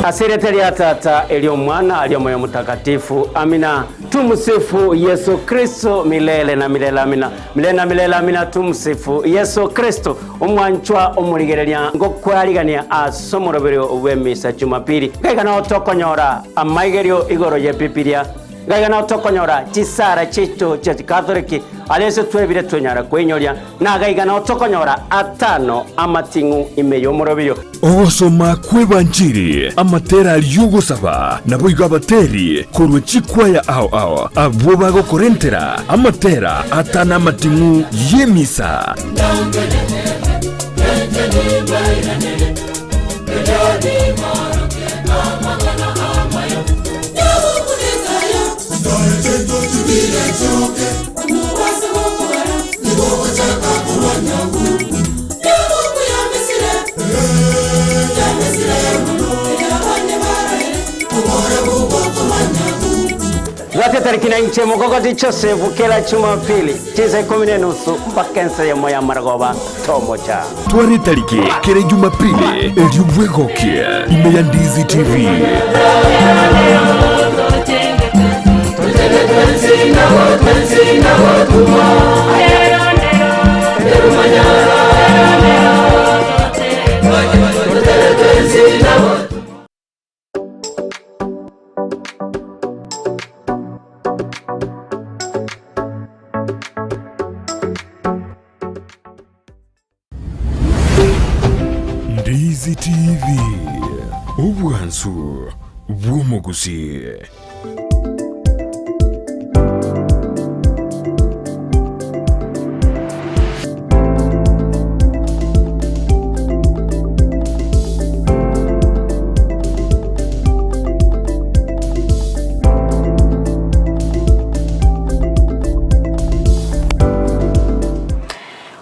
Ase erieta ria Tata, eri'Omwana, eri'Omoyo Omotakatifu. Amina. Tumsifu Yesu Kristo milele na milele. Amina. Milele na milele. Amina. Tumsifu Yesu Kristo. Omwanchwa omorigereria ngokwarigania ase omoroberio bw'emisa Jumapili. Ngaiga nao tokonyora amaigerio igoro y'Ebibilia. Ngaiga nao tokonyora chisara chiaito chia Chikatholiki aria ase twebire twenyara kweinyoria, na gaiga nao tokonyora atano amating'u ime y'omoroberio. Ogosoma kw'Ebanchiri, amatera y'ogosaba, naboigo abateri korwa chikwaya ao ao abwo bagokorentera amatera atano amating'u y'emisa. Bwate tariki na inche Mogogoti Joseph kera Jumapili chinsa ikomi na enusu mpaka ensa eyemo ya marogoba tomocha. Tware etariki kera Jumapili erio bwegokie ime ya Ndizi TV. Ndizi TV, obwansu bw'omogusii.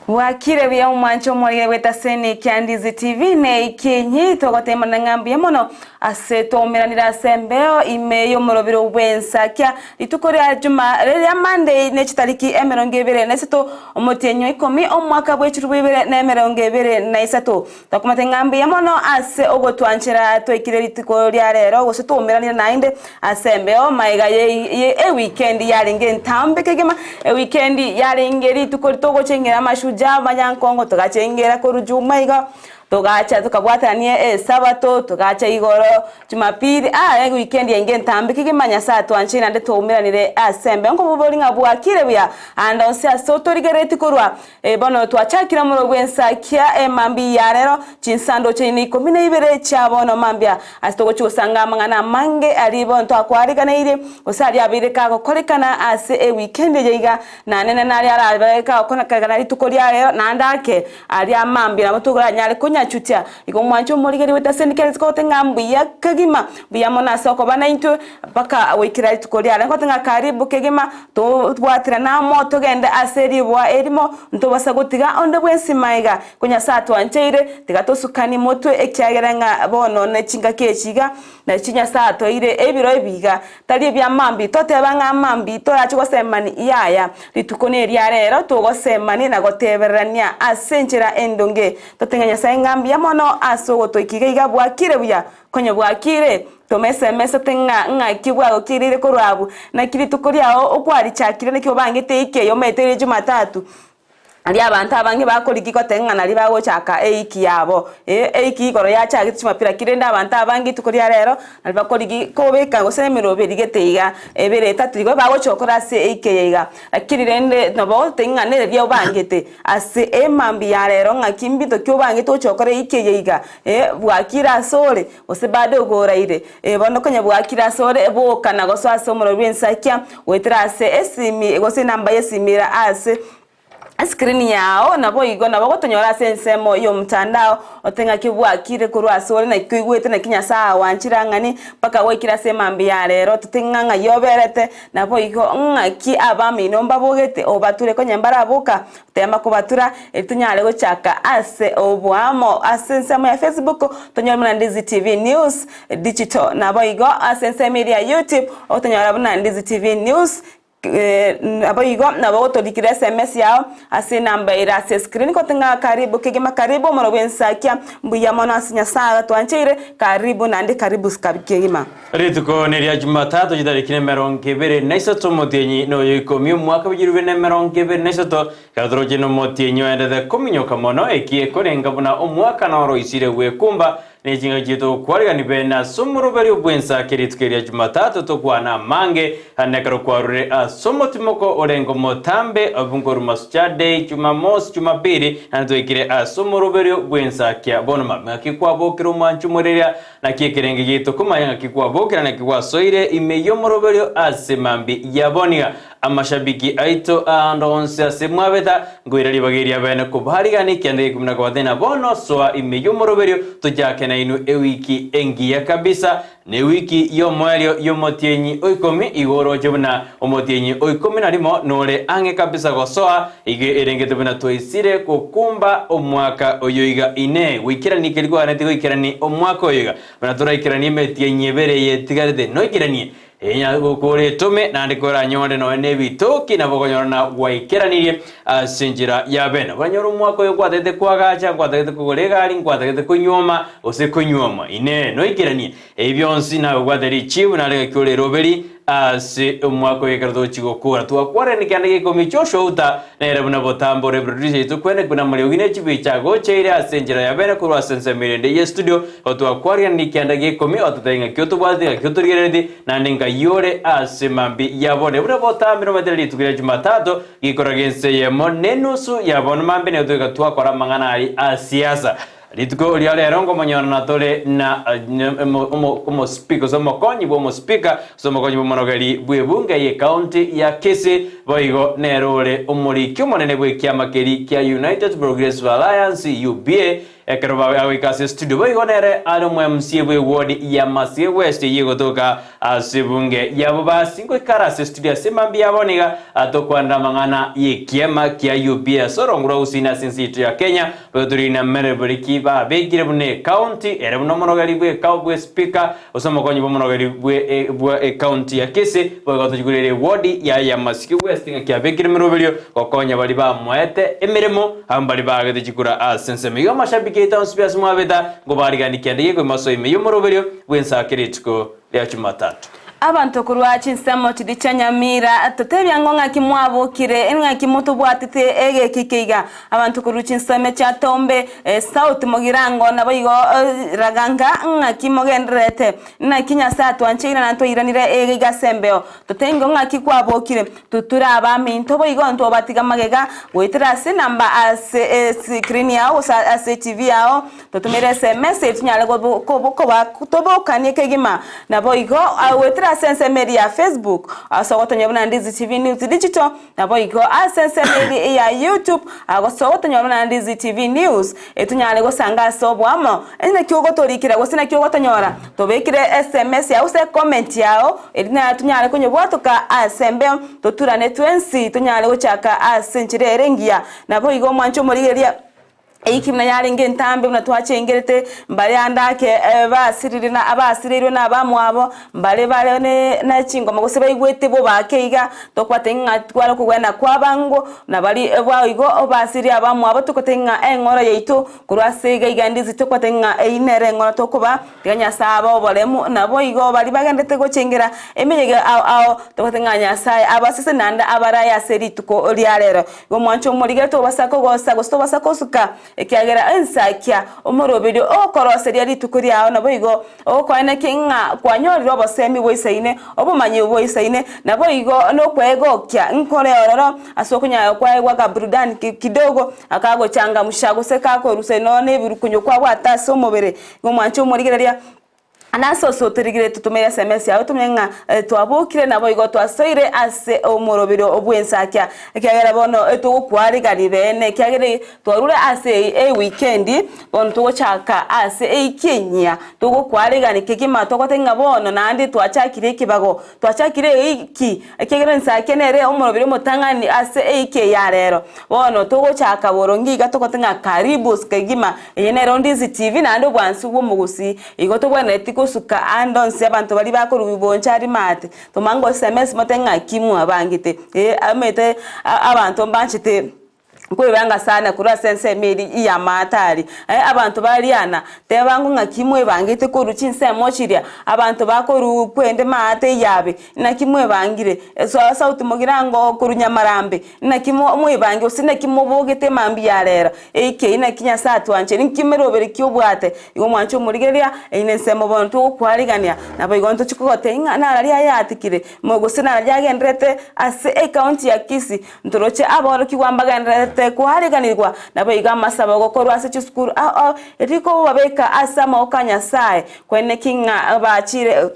Bwakire buya omwancho omorire bw'etaseni kia Ndizi TV ne ikinyi togotemana ng'a mbuya mono Ase twaumeranire ase embeo ime y'omorobiro bw'ensakia, rituko ria Juma riria Monday ne chitariki emerongo ebere na isato, omotienyi o ikomi, omwaka bw'echilifu ibere na emerongo ebere na isato. Twakomate ng'a mbuya mono ase ogotwanchera twaikire rituko ria rero gose twaumeranire naende ase embeo magega ye ewikendi yarenge entambe kegima, ewikendi yarenge rituko togochengera amashujaa amanyankongo togachengera korwa Juma iga. Togacha tokabwatania Esabato, togacha igoro Jumapili, aa ewikendi enge entambe kegima Nyasae atwancheire naende twaumeranire ase embeo. Nkobobori ng'a bwakire buya ande onsi ase otorigereretie korwa bono twachakire omorero bw'ensakia emambia ya rero chinsando chiaino ikomi na ibere chia bono mambia ase togochia gosanga amang'ana amange aria bono twakwariganeirie gose aria abeire kagokorekana ase ewikendi eye iga naende naria arabe kagokorekana rituko ria rero naende ake Aria mambia nabo toranyare konyachutia. Igo mwanche omorigereria goeta ase kera rituko gote ng'a mbuya kegima, mbuya mono ase okoba naintwe mpaka goikera rituko riare. Ngote ng'a karibu kegima tobwaterane amo togende ase riboa erimo, ntobasa gotiga onde bwensi maiga. Ko Nyasae atwancheire, tiga tosukanie motwe ekiagera ng'a bono ne chingaki echi iga, Nachi Nyasae atoire ebiro ebi iga, tari ebia mambia, toteba ng'a mambia torache gosemani, yaya, rituko neria rero togosemani na gotebererania ase enchera endonge. Tote ng'a Nyasae ng'a mbuya mono ase ogotoika iga iga bwakire buya, konya bwakire, tomesemesete ng'a ng'aki bwagokireire korwa abwo, naki rituko riao okwarichakire naki obangete eiki eye omanyete ere Jumatatu. Aria abanto abange bakorigia goteba ng'a nario bagochaka eiki yabo, ee, eiki igoro yachagete chumapili lakini rende abanto abange rituko ria rero nario bakorigia kobeka gose emeroberio gete iga ebere etato igo bagocha gokora ase eiki eye iga. Lakini rende nabo ogoteba ng'a nere obangete ase emambia ya rero ng'aki mbinto ki obangete gocha gokora eiki eye iga, ee, bwakire asore gose bado igo oraire. Ee, bono konya bwakire asore boka na gosoa ase omorero bw'ensakia goetera ase esimi gose enamba y'esimi ere ase escreen yao, naboigo nabo ogotonyora ase ensemo y'omotandao, ote ng'aki bwakire korwa asore naki koigwete naki Nyasae agwanchire ang'ani mpaka gwaikire ase emambia ya rero, tote ng'a ng'ai oberete, naboigo ng'aki abamino mbabogete obature konya mbaraboka, Tema kobatura, erio tonyare gochaka ase oboamo ase ensemo ya Facebook, tonyore buna Ndizi TV News Digital. Naboigo ase ensemo eria ya YouTube, otonyora buna Ndizi TV News. Naboigo nabo ogotorikera SMS yao ase enamba ere ase escreen gote ng'a karibu kegima karibu omoro bw'ensakia mbuya mono ase Nyasae agatwancheire karibu naende karibu kegima. Rituko neria Jumatatu chitariki nemerongo ebere na isato omotienyi noyo ikomi omwaka bw'echilifu bibere na emerongo ebere na isato, ekero toroche nomotienyi oendete kominyoka mono, eki ekorenga buna omwaka noroisire gwekumba Ne chingaki chiaito gokwarigani bene ase omoroberio bw'ensa ake rituko eria Jumatatu tokwane amange, naende ekero kwarure ase omotimoko orenge omotambe obungoru Mashujaa Day, Jumamosi, Jumapili, naende twaikire ase omoroberio bw'ensa kia bono mambia ng'aki kwabokire omwancho omoreria, naki ekerenge giaito komanya ng'aki kwabokire naki gwasoire ime y'omoroberio ase mambia ya boniga. Amashabiki aito aande onsi ase mwabeta, nkoira ribaga eria bene kobarigania ekianda gia ikomi na kobate na bono soa ime y'omoroberio tochake nainwe ewiki engiya kabisa, na ewiki y'omoerio y'omotienyi o ikomi igo oroche buna omotienyi o ikomi na rimo nore ang'e kabisa gosoa, igo erengete buna twaisire gokumba omwaka oyo iga. Inee! Goikerania keria kwaganeti goikerania omwaka oyo iga, buna toraikeranie emetienyi ebere eye etigarete, noikeranie? Enya gokora etome, naende koranyore nonya nebitoki, nabo okonyora na gwaikeranirie ase enchera ya bene. Oranyore omwaka oyo gwatagete koagacha, gwatagete kogora egari, gwatagete konyuoma, gose konyuomwa. Inee! Noikeranie? Ebi bionsi nagobwate richibu nare gaki ore eroberi ase omwaka oyo ekero togochia gokora. Twakwarire nekianda gia ikomi Joshua Uta, nere buna botambe ore producer yaito kwene buna moriogi ne chibicha agocheire ase enchera ya bene korwa ase ensemo erende ye studio. Gotwakwarire nekianda gia ikomi ototebie ng'aki otobwateti ng'aki otorigerereti naende ng'ai ore ase mambia ya bono. Buna botambe nomatera rituko ria Jumatatu gikoraga ense eyemo nenusu ya bono mambia nigo toika twakora amang'ana aria a siasa. Rituko ria rero nkomonyorana tore na omospeaker gose omokonyi bw'omospeaker gose omokonyi bw'omonogeri bw'ebunge y'ecounty ya Kisii, boigo nere ore omoriki omonene bw'ekiama keria kia United Progressive Alliance, UPA, Ekero bagoika ase estudio boigo nere are omo-MC bw'eward ya Masige West eyio egotoka ase ebunge yabo basi ngoika are ase estudio ase mambia yabo niga atokwanera amang'ana y'ekiama kia UPA ase orongo rwa Gusii na ase ense yaito ya Kenya boigo tori na Mary Buriki babekire buna ecounty ere buna omonogeri bwe bwe speaker gose omokonyi bw'omonogeri bwe bwa ecounty ya Kisii boigo tochigurere eward yaye ya Masige West ng'aki abekire emeroberio gokonya baria bamoete emeremo Abwo mbaria baagete chikura ase ensemo. Igo amashabiki aito onsi pi ase mwabeta, nkobarigani kende gekoima ase ime y'omoroberio bw'ensake rituko ria Jumatatu. Abanto korwa chinsemo chiria chia Nyamira, totebia ng'o ng'aki mwabokire, ng'aki motobwatete egeki keiga. Abanto korwa chinsemo chia Tombe, South Mogirango naboigo Raganga ng'aki mogendererete. Naki Nyasae atwancheire na ntwairanire egeiga ase embeo. Totebie ng'o ng'aki kwabokire, Toture abaminto boigo ntobatiga magega goetera ase enamba ase escreen yao gose ase etv yao totomere sms erio tonyare koba tobokanie kegima naboigo goetera ase ensemo eria ya Facebook ase ogotonyora buna Ndizi TV News Digital naboigo ase ensemo eria ya YouTube ase ogotonyora buna Ndizi TV News etonyare gosanga ase oboamo onye naki ogotorikera gose naki ogotonyora Tobekire sms yao gose ecomment yao erio naye tonyare konyebwatoka ase embeo, toturane twensi tonyare gochaka ase enchera ere engiya. Naboigo omwanche omorigereria eiki buna yarenge entambe buna twachengerete, mbare ande ake basirire na abasireirwe na abamwabo, mbare bare ne ne chingoma gose baigwete bobe ake iga, tokwate ng'a tware okogwena kwabango, na baria boigo basirie abamwabo tokote ng'a eng'ora yaito Korwa ase iga iga ndizi tokwate ng'a eyio nere eng'ora tokoba, tiga Nyasae abe oboremu, naboigo baria bagenderete gochengera emeyega ao ao, tokwate ng'a Nyasae abasese naende abarae ase rituko ria rero. Igo omwancho omorigere tobasa kogosa gose tobasa kosuka, ekiagera ensakia omoroberio ogokoroseria rituko riao naboigo ogokoenekia ng'a kwanyorire obosemi boisaine, obomanyi boisaine, naboigo nokwegokia nkore ororo ase okonyara kwaegwa akaburudani kidogo. Akagochangamsha, gose kakorusia nonya nebirukunyo kwabwate ase omobere. Igo mwanche omorigereria, nase ase otorigererie totomere sms yao tomenye ng'a twabokire naboigo twasoire ase omoroberio bw'ensakia, ekiagera bono togokwarigani beene ekiagera twarure ase ewikendi bono togochaka ase eiki enyia, togokwarigani kegima togoteba ng'a bono naende twachakire ekebago, twachakire eiki. Ekiagera ensakia nere omoroberi omotang'ani ase eiki eye ya rero. Bono togochaka boronge iga togote ng'a karibu kegima, eye nero Ndizi TV naende obwansu bw'omogusii. Igo tobwenereti. gosuka ande onsi abanto baria bakorwa boncha aria maate, tomanye gosema ase mote ng'aki mwabangete, eh omanyete abanto mbanchete nkoebanga sana korwa ase ensemo eria y'amaate aria. Abanto bariana, teba ng'o ng'aki mwebangete korwa chinsemo chiria, abanto bakorwa kwende maate eyabe, naki mwebangire, sauti mogirango korwa nyamarambe, naki mwebange gose naki mobogete mambia ya rero, eike naki Nyasae atwanchire, ninki meroberi ki obwate? Igo omwanche omorigereria, eyio nensemo bono togokwarigania, naboigo ntochia kogotebia ng'a nararia ayatikire, gose nararia agendererete ase ecounty ya Kisii. Ntoroche aborokigwa mbagendererete koareganigwa, naboigo amasabo gokorwa ase chisukuru ao ao, rikobabeka ase amaboko a Nyasae, kweneki ng'a bachire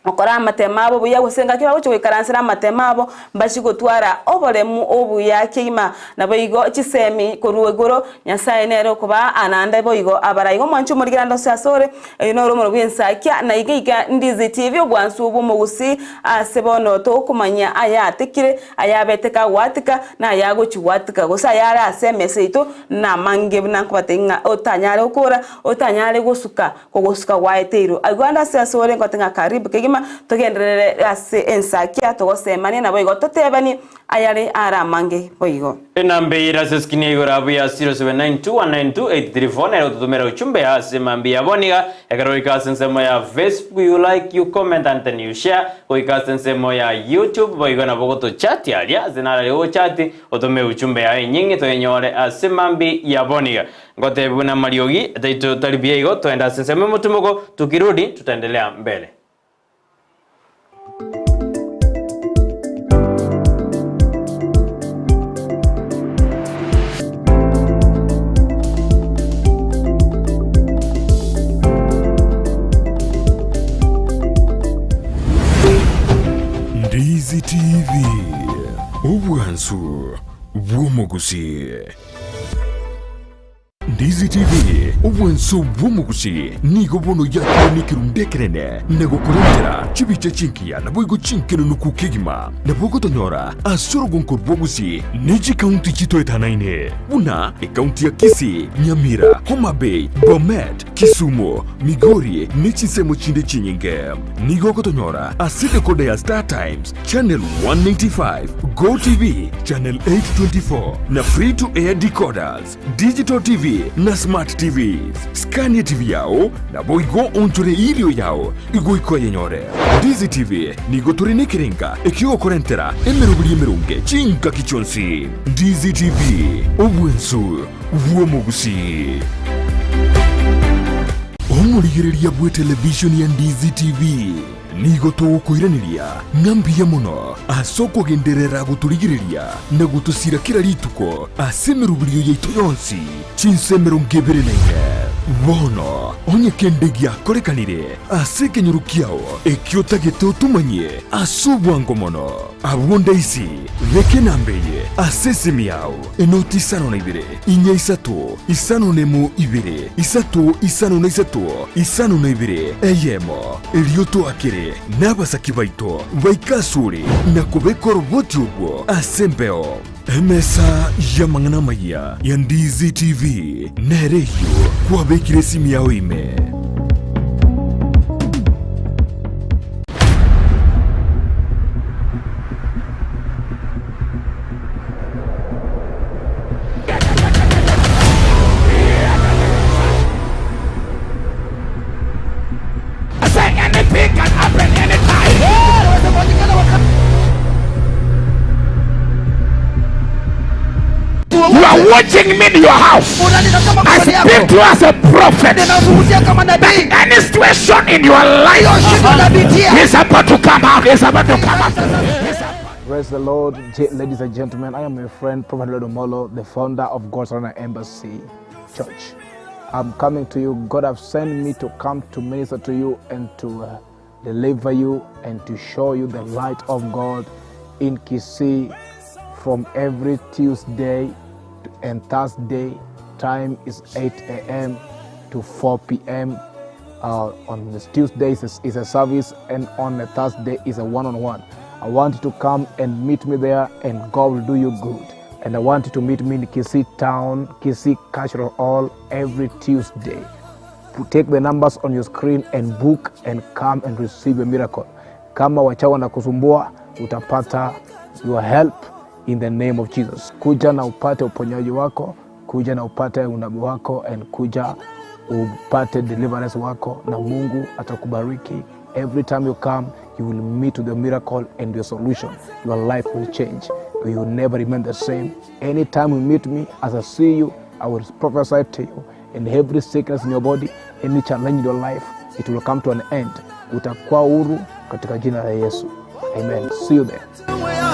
gokora amatemo abo buya, gose engaki bagochia goikaransera amatemo abo, mbachie gotwara oboremu obuya kegima. Naboigo chisemi korwa igoro, Nyasae nere okobaa naende boigo abarai. Igo mwanche omorigera ande onsi asore, Oyo noro omoro bw'ensakia, na iga iga Ndizi TV obwansu bw'omogusii ase bono tokomanya ayatekire, ayabete kagwatika, na ayagochia gwatika, gose ayare ase emesa yaito namange buna nkobatebia ng'a otanyare gokora, otanyare gosuka, kogosuka gwaeteirwe. Igo ande ase asore nkoteba ng'a karibu kegima togenderere ase ensakia togosemanie naboigo totebanie ayare are amange boigo. Enamba eye ere ase eskrini ya igoro abwo ya 0792192834 nere ototomera uchumbe ase mambia yabo niga ekero goika ase ensemo ya Facebook you like you comment and then you share goika ase ensemo ya YouTube boigo nabo ogotochati aria ase narari ogochati otome uchumbe yaye enyinge toyenyore ase mambi yabo niga ngotebi buna amariogi taito tari buya igo toende ase ensemo y'omotumoko tukirudi tutaendelea mbele. Ndizi TV, obwansu bw'omogusii. Ndizi TV, obwanso bw'omogusii, nigo bono yakire nekerundu ekenene na gokorentera chibicha chingiya naboigo chinkenenuku kegima. Nabo ogotonyora ase orogonko rw'Ogusii ne chikaunti chitoetanaine buna ekaunti ya Kisii, Nyamira, Homa Bay, Bomet, Kisumu, Migori ne chinsemo chinde chinyinge. Nigo ogotonyora ase decoder ya Star Times, Channel 185, Go TV, Channel 824 na Free to Air decoders. Digital TV na Smart TVs. Skania TV yao naboigo onchore erio yao igoika oyenyore. Ndizi TV nigo tore nekerenga ekiogokorentera emeroberi emeronge chingaki chionsi. Ndizi TV, obwensu bw'omogusii. Omorigereria bw'etelevishoni ya Ndizi TV. Nigo togokoiraneria ng'a mbuya mono ase okogenderera gotorigereria na gotosira kera rituko ase emeroberio yaito yonsi, chinsa 24. Bono, onye kende giakorekanire ase ekenyoro kiao ekio otagete otomanyie ase obwango mono, abwo ndaisi, beka enamba eye ase esimi yao, enoti isano na ibere, inya isato, isano nemo ibere, isato isano na isato, isano na ibere, eyemo. Erio toakere nabasaki baito baike asore na kobeka oroboti orwo ase embeo. Emesa y'amang'ana amayia ya Ndizi TV nere eyio kwabekire esimi yao ime. Say anything can happen anytime. You are watching me in your house. Unanitazama I kwa speak yako. to you as a prophet. Ninazungumzia kama nabii. Any situation in your life Shida unapitia. is about to come out. Is about to come out. Praise the Lord, ladies and gentlemen. I am your friend, Prophet Lodomolo, the founder of God's Honor Embassy Church. I'm coming to you. God have sent me to come to minister to you and to deliver you and to show you the light of God in Kisii from every Tuesday and Thursday. Time is 8 a.m. to 4 p.m. On the Tuesdays is a service, and on the Thursday is a one-on-one. I want you to come and meet me there, and God will do you good. And I want you to meet me in Kisii Town, Kisii Cultural Hall, every Tuesday. Take the numbers on your screen and book and come and receive a miracle. Kama wachawi wanakusumbua, utapata your help in the name of Jesus. Kuja na upate uponyaji wako, kuja na upate unabii wako, and kuja upate deliverance wako, na Mungu atakubariki. Every time you come, you will meet with the miracle and your solution. Your life will change. You will never remain the same. Anytime you meet me, as I see you, I will prophesy to you. And every sickness in your body, any challenge in your life, it will come to an end. Utakuwa huru katika jina la Yesu. Amen. See you there. Onwe ya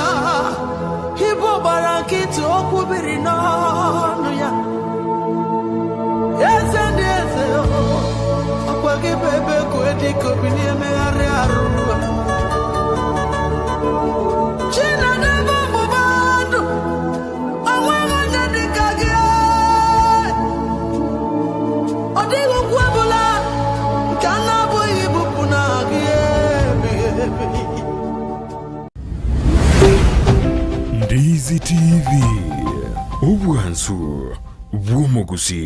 ibu gbara nkịtị okwu biri n'ọnụ ya eze ndị eze o, ọkwa gị bụ ebe kue dịka obi na-emegharị arụ Chinadebe ọgbụgba ndụ onweghị onye dịka gị ọ dịghị okwu ọbụla nke a na-abụghị ibupụ na gị ebighị ebi. Ndizi TV, obwansu bw'omogusi.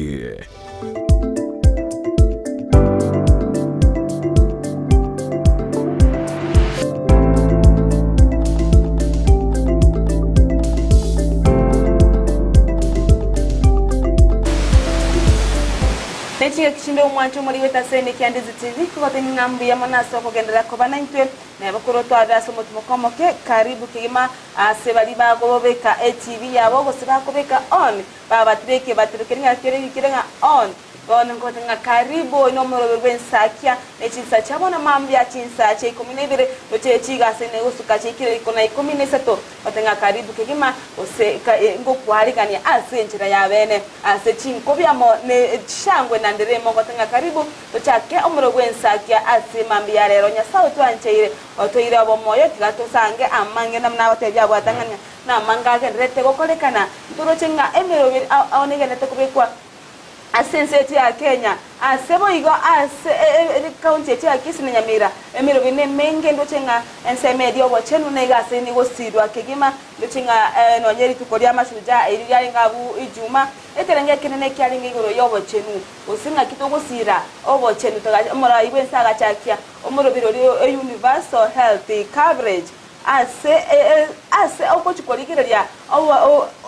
Nechiga kishinde omwancho omori gwetasene kia Ndizi TV kogoteni ng'a mbuya mono ase okogenderera koba naintwe neba korwa otwarire ase omotumo omoke karibu kegima ase baria bagobeka etv yabo gose bakobeka on babatire ekebatiro keria ng'a kere kere ng'a on bono nkogote ng'a karibu oyo na omoroberi bwa ensakia na chinsa chia bono mambia chinsa chia ikomi na ibere roche chigase na gosuka chiikire iko na ikomi na isato gote ng'a karibu kegima gose ngokwarigania ase enchera ya bene ase chinkobi amo ne chishangwe na nderemo gote ng'a karibu tochake omoro bwa ensakia ase mambia rero Nyasaye otwancheire otoire obomoyo tiga tosange amange namuna agotebia abwatang'ania na amange agenderete gokorekana ntoroche ng'a emeroberi aonegenete kobekwa ase ense etu ya Kenya ase boigo ase ekaunti etu ya Kisii na Nyamira emeroberi na emenge ndoche ng'a ensemo eria obochenu na iga ase nigosirwa kegima ndoche ng'a nonye rituko ria amashujaa erio riarenge abwo ijuma ekerengo ekenene ekiarenge igoro ya obochenu gose ng'aki togosira obochenu togacha omorai bwa ense agachakia omoroberi oria o universal health coverage Ase ase ogochia korigereria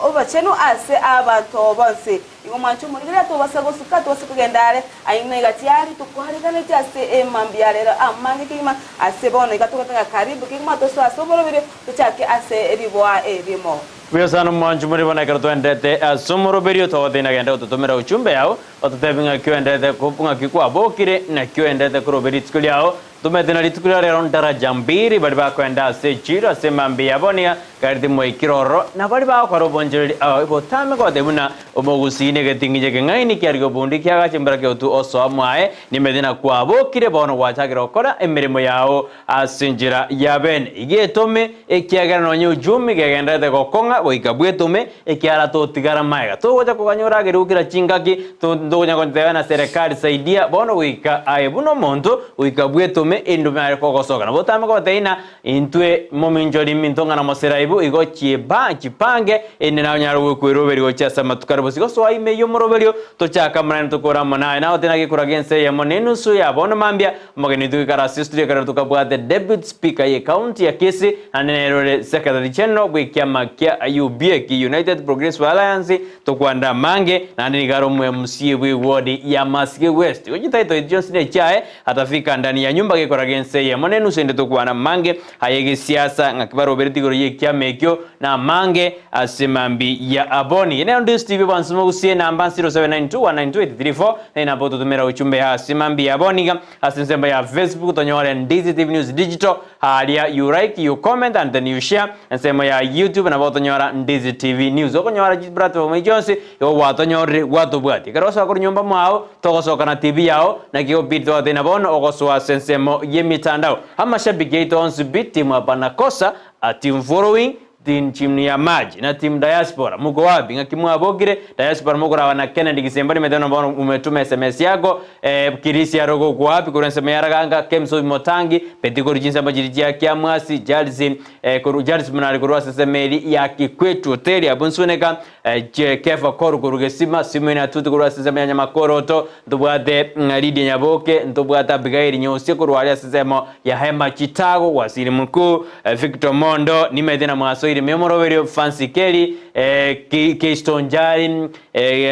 obochenu ase abanto bonsi. Igo mwanche omorigereria tobasa gosuka, tobasa kogenda are, aye iga tiari tokoariganetie ase emambia rero amange kegima ase bono iga togotaka karibu kegima tosoe ase oborobiri tochake ase riboa erimo. Buya sana omwanchi more bono ekero twendete ase omoroberio togoteina genda gototomera uchumbe yao ototebi ng'aki oendete ng'aki kwabokire naki oendete koroberia rituko riao Tomete na rituko ria rero ndaraja mbiri baria bakoenda ase echiiro ase mambia yabo niga gari timoikire ororo, na baria bagokora obonchereri ao botame gotebia buna omogusii negeting'inye ekeng'aini kiarigia obondi kiagacha embura kegotu osoa mwaye, nimete na kwabokire bono gwachakire gokora emeremo yao ase enchera ya bene. Iga etome, ekiagera nonya uchumi kegendererete gokong'a goika bwetome, ekiagera totigara magega. Togocha koganya oragerigwe kera chingaki, ntokonya goteba na serikali saidia, bono goika aye buna omonto goika bwetome Ime endome are kogosoka. Nabo otame gotebia ng'a intwe mominchori minto ng'a na moseraibu, igo chiba chipange, erinde naye onyare goikweroberia gochia ase amatuko are bosio. Gosoa ime y'omoroberio, tochake amanene tokore amo naye. Naye otebe naki gekura gi'ense eyemo na enusu ya bono mambia, omogeni oito goikara ase estudio ekero tokabwate Deputy Speaker ye county ya Kisii, naende nere ore Secretary General bw'ekiama kia UPA ki United Progressive Alliance, Tokwanda amange, naende nigo are omo-MC bw'ewodi ya Masige West. Igo chititle echi chionsi nechiaye, Atafika ndani ya nyumba gekora g'ense eyemo nenusu ende tokwana amange ay'egesiasa ng'aki barobereti igoro y'ekiama ekio na amange ase mambi ya aboni. Ene onde Steve bwansi mogusie enamba 0792192834 na enamba ototomera ochumbe ase mambi ya aboni iga ase ensembo ya Facebook tonyore Ndizi TV News Digital Aaria you like, you comment and then you share. Ensemo ya YouTube nabo otonyora Ndizi TV News. Okonyora chiplatform echi chionsi igo gwatonyorire gwatobwatia. Ekero osoa korwa nyomba mwao togosoka na TV yao naki egobidi togotebi bono ogosoa ase ensemo y'emitandao. Amashabiki aito onsi pi team hapana kosa, team following, Team chimni ya maji na team diaspora muko wapi ng'aki mwabokire diaspora mokoraba na Kennedy Gisemba nimete buna bono umetuma sms yako eh, Kirisi arogo uko wapi korwa ensemo ya Raganga Kemsobi Motangi Betty korwa chinsemo chiri chia Kiamwasi Charles eh, korwa Charles Munari korwa ase ensemo eri ya Kikwetu Hoteli abwo Nsuneka Kefa Koru korwa Gesima, Simeoni Atuti korwa ase ensemo ya Nyamakoroto, ntobwate Lidia Nyaboke, ntobwate Abigaili Nyosie korwa aria ase ensemo ya Hema Chitago, Wasiri Mkuu, Victor Mondo, nimete na mwasoire ime omoroberio, Fancy Kelly, Keiston Njari,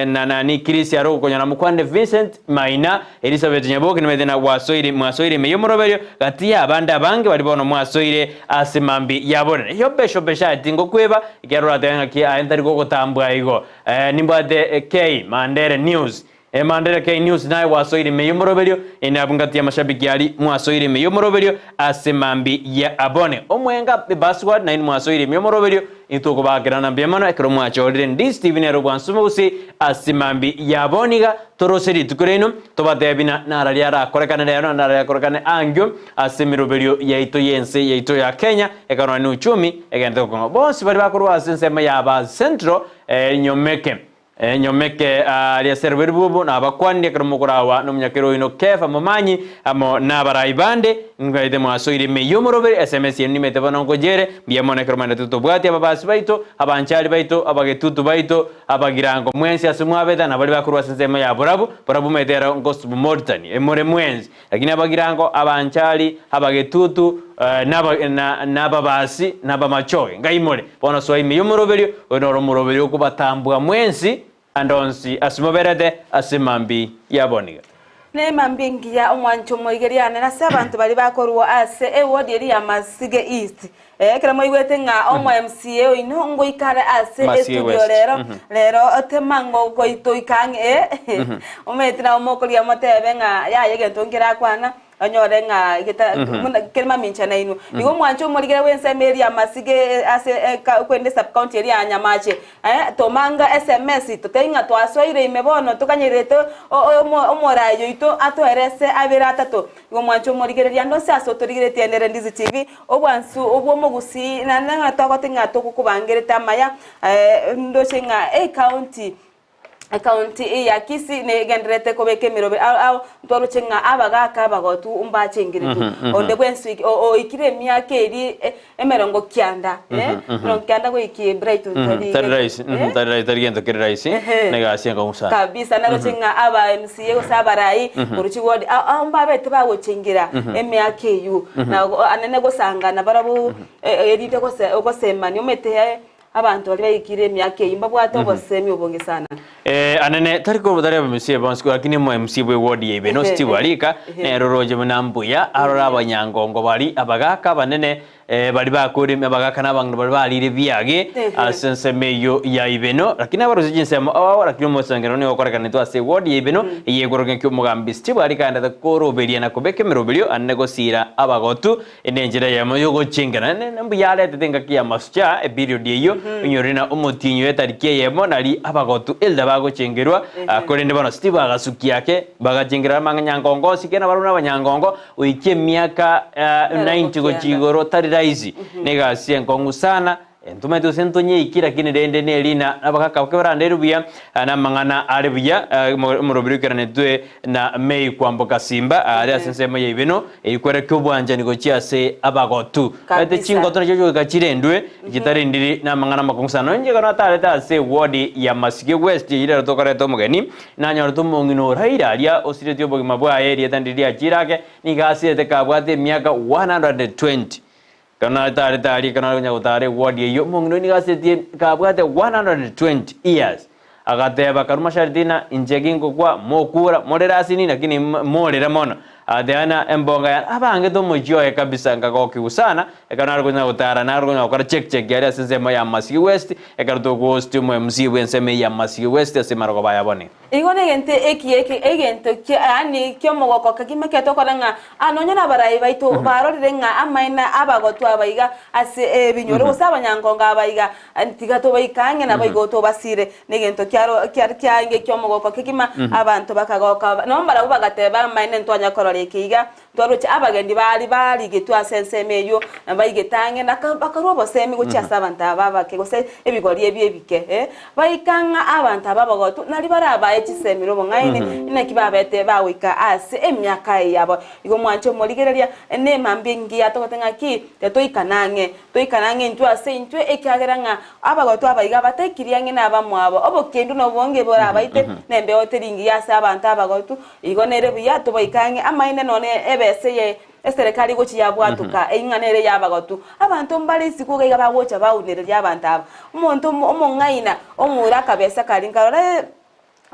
na nani Chris aro gokonyora mokwanire Vincent Maina, Elizabeth Nyaboke nimete na gwasoire mwasoire ime y'omoroberio gati y'abande abange baria bono mwasoire ase mambi yabonene. Yobesha obesha tingokweba ekiagera oratebe ng'aki aye ntari gogotambua igo. Nimbwate K Mandere News Mandere K News naye gwasoire ime y'omoroberio inde abwo ngati y'amashabiki aria mwasoire ime y'omoroberio ase mambi ya abone. Omwenga Password nainwe mwasoire ime y'omoroberio Intokobaakerana mbuya mono ekero mwachorire Ndii Stephen ere obwansumo gose ase mambi yabo niga torose rituko riaino tobatebi na nararia arakorekane rero na nararia akorekane angio ase emeroberio yaito y'ense yaito ya Kenya ekanwa ne uchumi egente gokong'a bonsi baria bakorwa ase ensemo ya ba Central nyomeke Nyomeke aaria ase Reberubobo, nabakwanire ekero mokorawa nomonyakero oino Kefa momanyi, amo nabarai bande, nkaete mwasoire ime y'omoroberi, SMS eye nimete bono nkojere, mbuya mono ekero mwanderete tobwatie ababasi baito, abanchari baito, abagetutu baito, abagirango mwensi ase mwabeta, na baria bakorwa ase ensemo ya borabu, borabu mete ero nkosubmortani, more mwensi. Lakini abagirango, abanchari, abagetutu, na ababasi, na abamachoge, ngai more. Bono soa ime y'omoroberio, oyo noro omoroberio okobatambua mwensi ande onsi ase moberete ase mambia yaboniga. Nemambia engiya omwancho omoigeria ane nase abanto baria bakorwa ase eward eria ya Masige East. Ekero moigwete ng'a omo MCA oino ngoikare ase Masige estudio West. rero, rero tema ngo goitoika ang'e omanyete nabo mokoria motebe ng'a yaya egento nkerakwana onyore ng'a geta buna kere mamincha nainwe. Igo omwancho omorigere bw'ensemo eria ya Masige ase eka kwende sub county eria ya Nyamache tomanga SMS totebie ng'a twasoire ime bono tokanyerete omoraia oito atoerese abere atato. Igo omwancho omorigereria ande onsi ase otorigeretie nere Ndizi TV, obwansu obw'omogusii naende ng'a twagote ng'a togokobangerete amaya ndoche ng'a ecounty Ecounty ya Kisii negendererete kobeka emerobe ao ao ntwaroche ng'a abagaka abagotu mbachengeretwe onde bwensi oikire emiaka eria emerongo kianda emerongo kianda goikia Brighton tari Tari rahisi, tari rahisi, tari gento kere rahisi, na egasi enkong'u sana. Kabisa naroche ng'a aba MCA gose abarai korwa chiward ao ao mbabete bagochengera emiaka eywo na anene gosangana barabwo erinde gose gosemania omanyete Abanto baria baikire emiaka eyio mbabwate obosemi obonge sana. Anene tari korwa tari aba-MCA bonsi lakini omo-MCA bwe ward ya Ibeno Steve Arika nere oroche buna mbuya arore abanyangongo baria abagaka abanene baria bakure abagaka na abang'ina baria barire biage ase ensemo eyio ya Ibeno lakini abarusia chinsemo ao lakini omosangererio nigo okorekanetwe ase eward ya Ibeno eye ekorokwa ng'a omogambi Steve Arika aendete koroberia na kobeka emeroberio anene gosira abagotu Nenchera eyemo y'ogochengera ne mbuya aretete engaki ya masucha, eperiod eyio, onyore na omotienyi oye etariki eyemo nari abagotu elder bagochengerwa, korende bono Steve agasukia ake, bagachengera amanyangongo onsi kera nabarabwo nabanyangongo, goikia emiaka 90 gochia igoro tari rahisi, na egasi enkong'u sana, Ntomanyete gose ntonyeiki, lakini rende nerina nabagaka bake barandeire buya, na amang'ana are buya, omoroberi oikeranetwe na May Kwamboka Simba are ase ensemo ya Ibeno, erikwerekia obwanchani gochia ase abagotu. Omanyete chingoto nachio chigoika chirendwe, chitarendiri namang'ana amakong'u sana. Nonya inche ekero natarete ase eward ya Masige West eyio rero tokoreta omogeni, nanyorete omong'ina o Raila aria osiretie obogima bwaye erieta ndiri riachire ake, nigo asirete kabwate emiaka 120. Ekero natarete aria, ekero nare konya gotara eward eyio, omong'ina oyio nigo asetie kabwate 120 years. Agateba, Karue masharti ng'a inche ginkokwa, mokura, morere ase inwe, lakini morere mono. Agateba ng'a embonga yane abangete omochie oye kabisa, nkagokigwa sana, ekero nare konya gotara, nare konya gokora check check aria ase ensemo ya Masige West, ekero togohost omo MC bw'ensemo eyio ya Masige West ase marogoba aya bono iga. Igo negento eki eke egento kia yaani ki'omogoko kegima ekero tokora ng'a aa nonye nabarai baito barorire ng'a amaene abagotu aba iga ase ebinyoro gose abanyangongo aba iga tiga tobaike ang'e naboigo tobasire. Negento kiaro kiare kiaenge ki'omogoko kegima abanto bakagoka nabo mbarabwo bagateba amaene ntwanya korora eke iga. Ntwaroche abagendi baria barigetwe ase ensemo eyio, na baigete ang'e, na bakarua obosemi gochia ase abanto aba abake, gose ebigori ebi ebike, eh. Baika ng'a abanto aba abagotu nario barabae chisemi na obong'aini, inaki babete bagoika ase emiaka eye yabo. Igo mwanche omorigereria, nemambia engiya togote ng'aki, tetoikana ang'e, toikane ang'e intwe ase intwe, ekiagera ng'a abagotu aba iga bataikiri ang'e nabamwabo. Obokendu na obonge borabaite, nembeo teri ngiya ase abanto abagotu, Igo nere buya tobaike ang'e amaene nonye ebesa eye eserekari egochia yabwatoka, eng'ana ere y'abagotu. Abanto mbare isiko iga iga bagocha baunereria abanto aba. Omonto omong'aina omura akabesa karia nkarora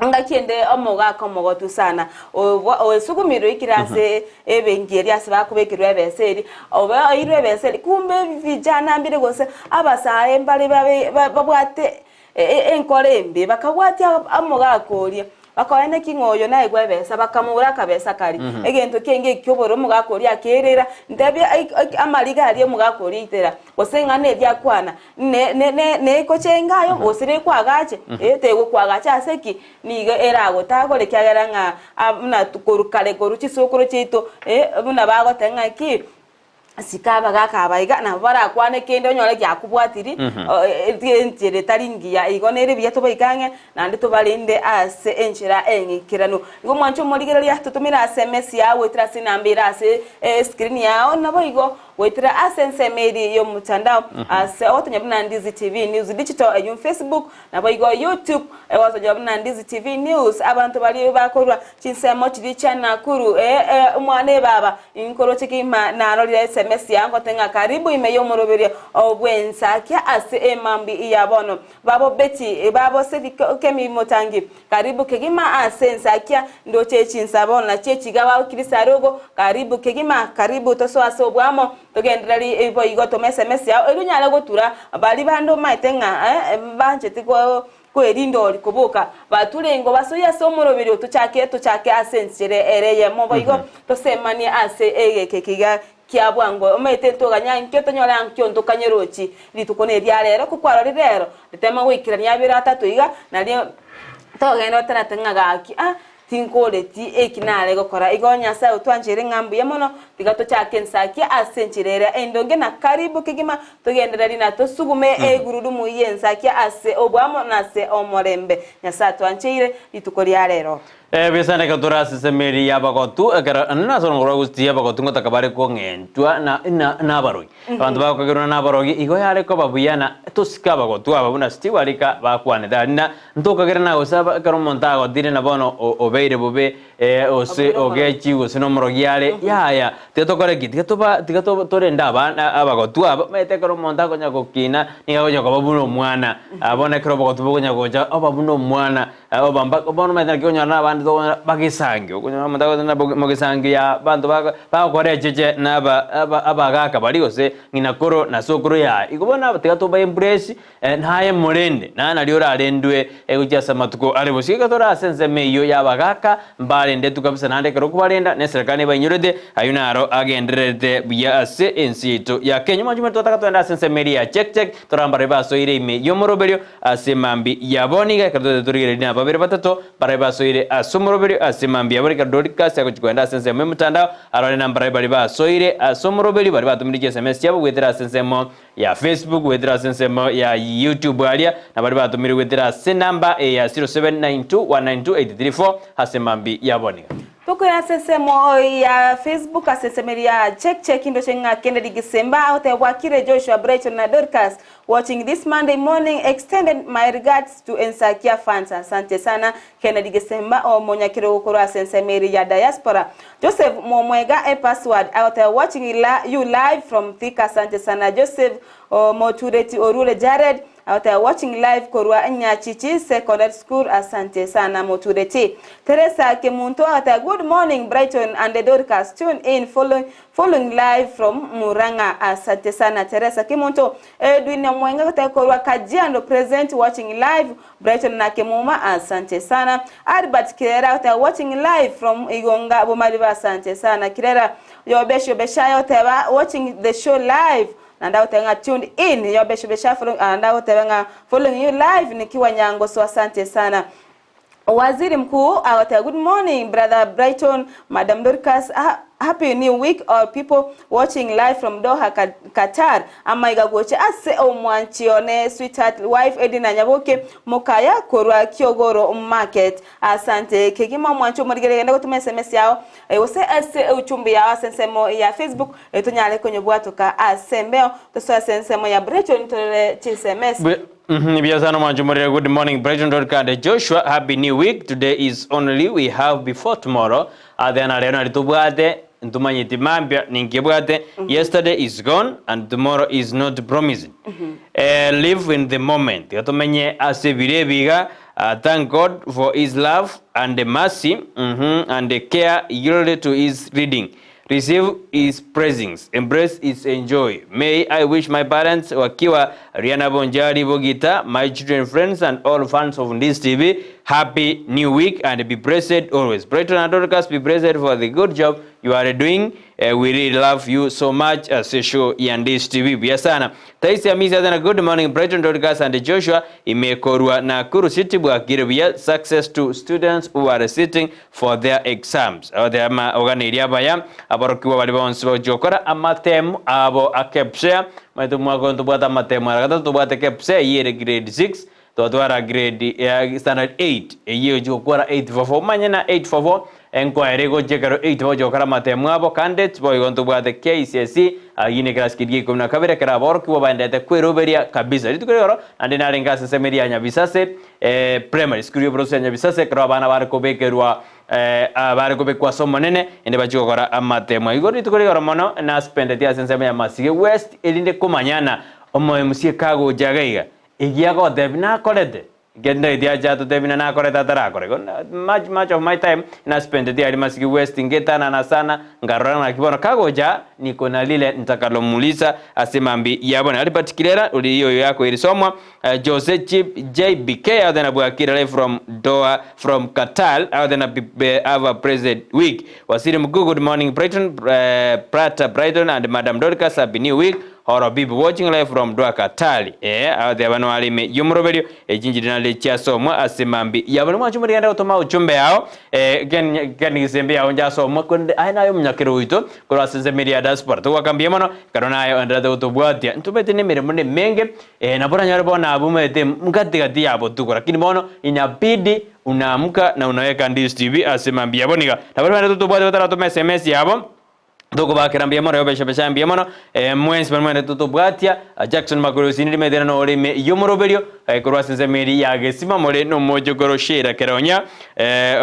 engaki ende omogaka omogotu sana oesugumirwe oikire ase ebenki eria ase bakobekerwa ebesa eria, obe oirwe ebesa eria, kumbe vijana mbire gose abasae mbare babe babwate enkoro embe, bakabwatia omogaka oria, bakaoena ki ng'a oyo naegwe ebesa, bakamogora akabesa karia. Egento kenge eki'obororo omogaka oria akerera, ntebie amariga aria omogaka oria aitera, gose eng'ana eria akwana, ne ne ne negochenge aye gose nekwagache, eh tegokwagacha ase ki? Nigo eragotagore ekiagera ng'a buna korwa kare korwa chisokoro chiaito, buna bagoteba ng'aki. Sika abagaaka aba iga, nabo barakwane kende onyore giakobwatiri enchera etari ngiya. Igo nere buya tobaike ang'e, naende tobarende ase enchera eng'ikeranu. Igo mwanche omorigereria, totomere ase emesi yao goetera ase enamba ere ase escreen yao, naboigo goetera ase ensemo eria y'omotandao ase ogotonya buna Ndizi TV News Digital eywo Facebook, Naboigo YouTube egotochora buna Ndizi TV News, abanto baria bakorwa chinsemo chiria chia Nakuru, ee, omwana ebaba, inkoroche kegima narorire SMS yao ngote ng'a karibu ime y'omoroberio bw'ensakia ase emambi ya bono. Babo Betty, babo Sethi Kemi Motangi, karibu kegima ase ensakia, ndoche chinsa bono nachio echiga bagokirisa arogo, karibu kegima, karibu tosoe ase obwamo. Togendereri boigo toma SMS yao erio onyare gotura baria bande omaete ng'a mbancheti kwerinda ori koboka bature ingo basoyie ase omoroberi oo tochake tochake ase enchera ere eyemo boigo tosemanie ase egeke kiga kia bwango omaete ntoganya nkio tonyore ankio ntokanyerochi rituko neria rero ko kwarorire rero ritema goikerania abere atato iga nario togenda oterete ng'a gaki ah Tinkoreti eki nare gokora. Igo Nyasae otwancheire ng'a mbuya mono, tiga tochake ensakia ase enchera eria endonge na karibu kegima, togendererie na tosugume egurudumu y'ensakia ase oboamo na ase omorembe. Nyasae atwancheire rituko ria rero. Ebisaanda ekero tore ase esemeri y'abagotu, ekero nase orongo rwa gusii abagotu ngotaka bare kong'entwa na na nabarogi. Abanto bagokagerwa nabarogi, igo yare koba buya na tosike abagotu aba buna Steve arika bakwanete aria na Ntokagera na gose ekero omonto agotire na bono obeire bobe, ee, gose ogechi, gose nomorogi are, yaya, tiga tokore ki? Tiga toba tiga to torende abana abagotu aba, omanyete ekero omonto akonya gokina, nigo agocha koba buna omwana, bono ekero obogotu bokonya gocha, oba buna omwana, oba mpaka bono omanyete naki okonyora na abande tokonyora bagesangio, okonyora omonto agoteba ng'a mogesangio ya abanto bago bagokora echeche na aba aba abagaka baria gose ng'ina koro na sokoro yaye. Igo bono aba tiga toba embrace. Naye morende, naye nario orarendwe gochia ase amatuko are bosio. Iga tore ase ensemo eyio y'abagaaka mbarendetwe kabisa, naende ekero okobarenda, neserekari nebainyorete, ayio naro agendererete buya ase ense yaito ya Kenya. Omwancho omonene twataka togende ase ensemo eria ya check check, torore mbaria basoire ime y'omoroberio ase mambia ya bono. Iga ekero toete torigererie na babere batato mbaria basoire ase omoroberio ase mambia ya bono. Ekero Dorcas agochia kogenda ase ensemo y'omotandao, arore na mbaria baria basoire ase omoroberio, baria batomire chiSMS chiabo goetera ase ensemo ya Facebook goetera ase ensemo ya YouTube aria na baria batomirwe goetera ase enamba eye ya 0792192834 ase mambi ya boniga. Tokoira ase ensemo ya Facebook ase ensemo eria ya Check Check ndoche ng'a Kennedy Gisemba agoteba Bwakire Joshua Brighton na Dorcas watching this Monday morning extended my regards to Ensakia fans asante sana Kennedy Gisemba omonyakerogo korwa ase ensemo eria ya Diaspora Joseph Mwomwega e password agoteba watching you live from Thika asante sana Joseph Omotureti orure Jared agoteba watching live korwa Nyachichi secondary school asante sana Motureti Teresa Kemunto agoteba good morning Brighton and Dorcas tune in following following live from Murang'a asante sana Teresa Kemunto Edwin Omwenga agoteba korwa Kajiado present watching live Brighton na Kemuma asante sana. Albert Kirera agoteba watching live from Igonga Bomariba asante sana Kirera. Yobesh Yobeshaya agoteba watching the show live naende agoteba ng'a tuned in Yobesh Yobeshaya following naende agoteba ng'a following you live nikiwa Nyangoso asante sana. Waziri Mkuu agoteba good morning brother Brighton, Madam Dorcas ah. Happy new week all people watching live from Doha Qatar amaiga gocha ase omwanchi one sweetheart wife Edina Nyaboke mokaya korwa Kiogoro market asante kegima omwanchi omorigereria genda gotuma sms yao gose ase euchumbe yao ase ensemo ya Facebook tonyare konyobwatoka ase embeo tosoe ase ensemo ya Brighton torere chisms. Mbuya sana mwancho morere good morning Brighton Dorcas Joshua happy new week today is only we have before tomorrow Ase na rero nari tobwate, ntomanyeti mambia ninki ebwate, yesterday is gone and tomorrow is not promised. Eh, live in the moment. Tiga tomenye ase ebiro ebi iga, ah, thank God for his love and mercy, mhm, and care yield to his leading. Receive his blessings, embrace his enjoy. May I wish my parents wakiwa Riana Bonjari Bogita, my children, friends and all fans of Ndizi TV happy new week and be blessed always. Brighton and Dorcas be blessed for the good job you are doing. Uh, we really love you so much as a show ya Ndizi TV. Buya sana. Taisi Hamisi Adana, good morning Brighton Dorcas and Joshua imekorwa Nakuru City bwakire buya success to students who are sitting for their exams. Abatebi ama oganeirie abaya aborokigwa baria bonsi bagochia gokora amatemu abo a KPSEA Omanyete omwaka oyo ntobwate amatemo ara gatato, tobwate KPSEA eyio ere grade 6, twatwara grade ya standard 8 eyio egochia gokora 844. Omanye na 844 enkoa ere egochia ekero 8 bagochia gokora amatemo abo candidates, boigo ntobwate KCSE ayio ne ekerasi keria gia ikomi na kabere ekero aborokigwa baenderete kweroberia kabisa. Rituko rigoro naende narenge ase ensemo eria ya Nyabisase primary school y'oboroso ya Nyabisase ekero abana bare kobekerwa Abare kobekwa ase Omonene, inde bachie gokora amateemwa. Igo rituko rigoro mono naspendetie ase ensemo ya Masige West, erinde komanyana omoemusie kagocha iga iga, egia agotebia nakorete, ekero ndagete ache atotebie buna nakorete atarakora. Igo much much of my time naspendetie aria Masige West, ngetanana sana, nkarora ng'a naki bono kagocha niko na lile ntakalomuuliza ase mambia ya bono. Albert Kirera, oria oyo yakoirisomwa, Jose Chip JBK out there na bwakire live from Doha from Qatar out there na have a blessed week. Wasiri Mkuu good morning Brighton uh, Prata Brighton and Madam Dorcas happy new week. Horo people watching live from Doha Qatar. Eh out there bano alime yomoroberio echinjiri nale chiasomwa ase mambi yabone mwacho murigenda gotoma uchumbe yao eh ken ken gisembe yao njasomwa konde aye nayo munyakero oito korwa ase ensemo ya diaspora togwakambia mono ekero naye enderete gotobwatia ntobete nemeremo nemenge Eh, nabo oranyore bono abwo omanyete ngati gati ya botuko, lakini bono inabidi unaamka na unaweka Ndizi TV ase mambia yabo niga. Nabo rende totobwate bataratoma SMS yabo tokobakera mbuya mono yobesha besha mbuya mono eh, mwensi bari mwende totobwatia ah, Jackson Makori osinire metera no orime yomoroberio eh, korwa ase ensemo eri ya Gesima more nomochokoro Sheila Keronya eh,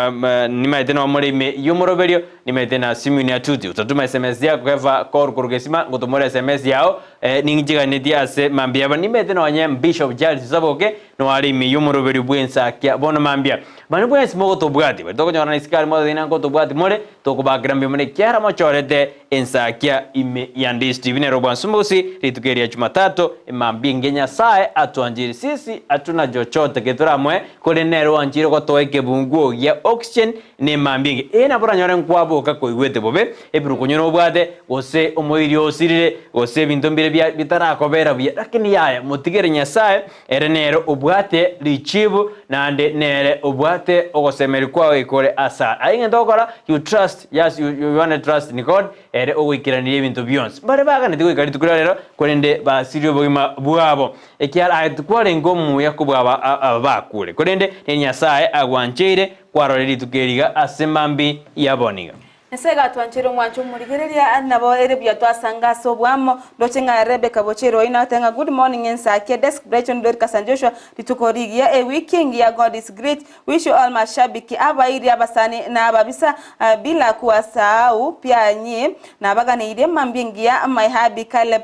um, eh, nimaete no morime yomoroberio nimaete na Simeon Atuti utatuma SMS yako keva kor korwa Gesima ngotomore SMS yao Eh, ninchiganetie ase mambia aba nimete nonye Bishop Charles Saboke noare ime y'omoroberio bw'ensakia bono mambia. Bani bwensi mogotobwati bari tokonyora na isiko are mototebi ngotobwati more tokobakera mbuya mono ekiagera mochorete ensakia ime ya Ndizi TV nero bwansu mogosi rituko eri ria Jumatatu emambia engiya Nyasaye atwancheire sisi hatuna chochote ketoramoe korende nere oancheire gotoa ekebunguo gia oxygen Nemambia engiya, ee nabo oranyore nkwaboka koigwete bobe, ebirukonyo nobwate, gose omoiri osirire, gose ebinto mbire bia bitarakobera buya, lakini yaya, motigere Nyasae, ere nere obwate richibu, naende nere obwate ogosemeria kwao ekore ase aye. Aye egento ogokora, you trust, yes, you, you wanna trust in God, ere ogoikeranirie ebinto bionsi. Mbare baganeti goika rituko ria rero, korende basirie obogima bwabo, ekiagera aye tikwarenge omuya kobua aba aba bakure, korende ne Nyasae agwancheire Kwarorire rituko eri iga ase mambi y'aboniga. Nyasae gatwancheire omwancho omorigereria, nabo ere buya twasanga ase oboamo. Ndoche ng'a Rebecca bocheire oino agoteba ng'a good morning ensakia desk Brighton Dorcas and Joshua rituko rigiya ewiki engiya God is great wish you all mashabiki abairi abasani na ababisa bila kuwasahau pia nyi nabaganeirie mambia engiya my hubby Caleb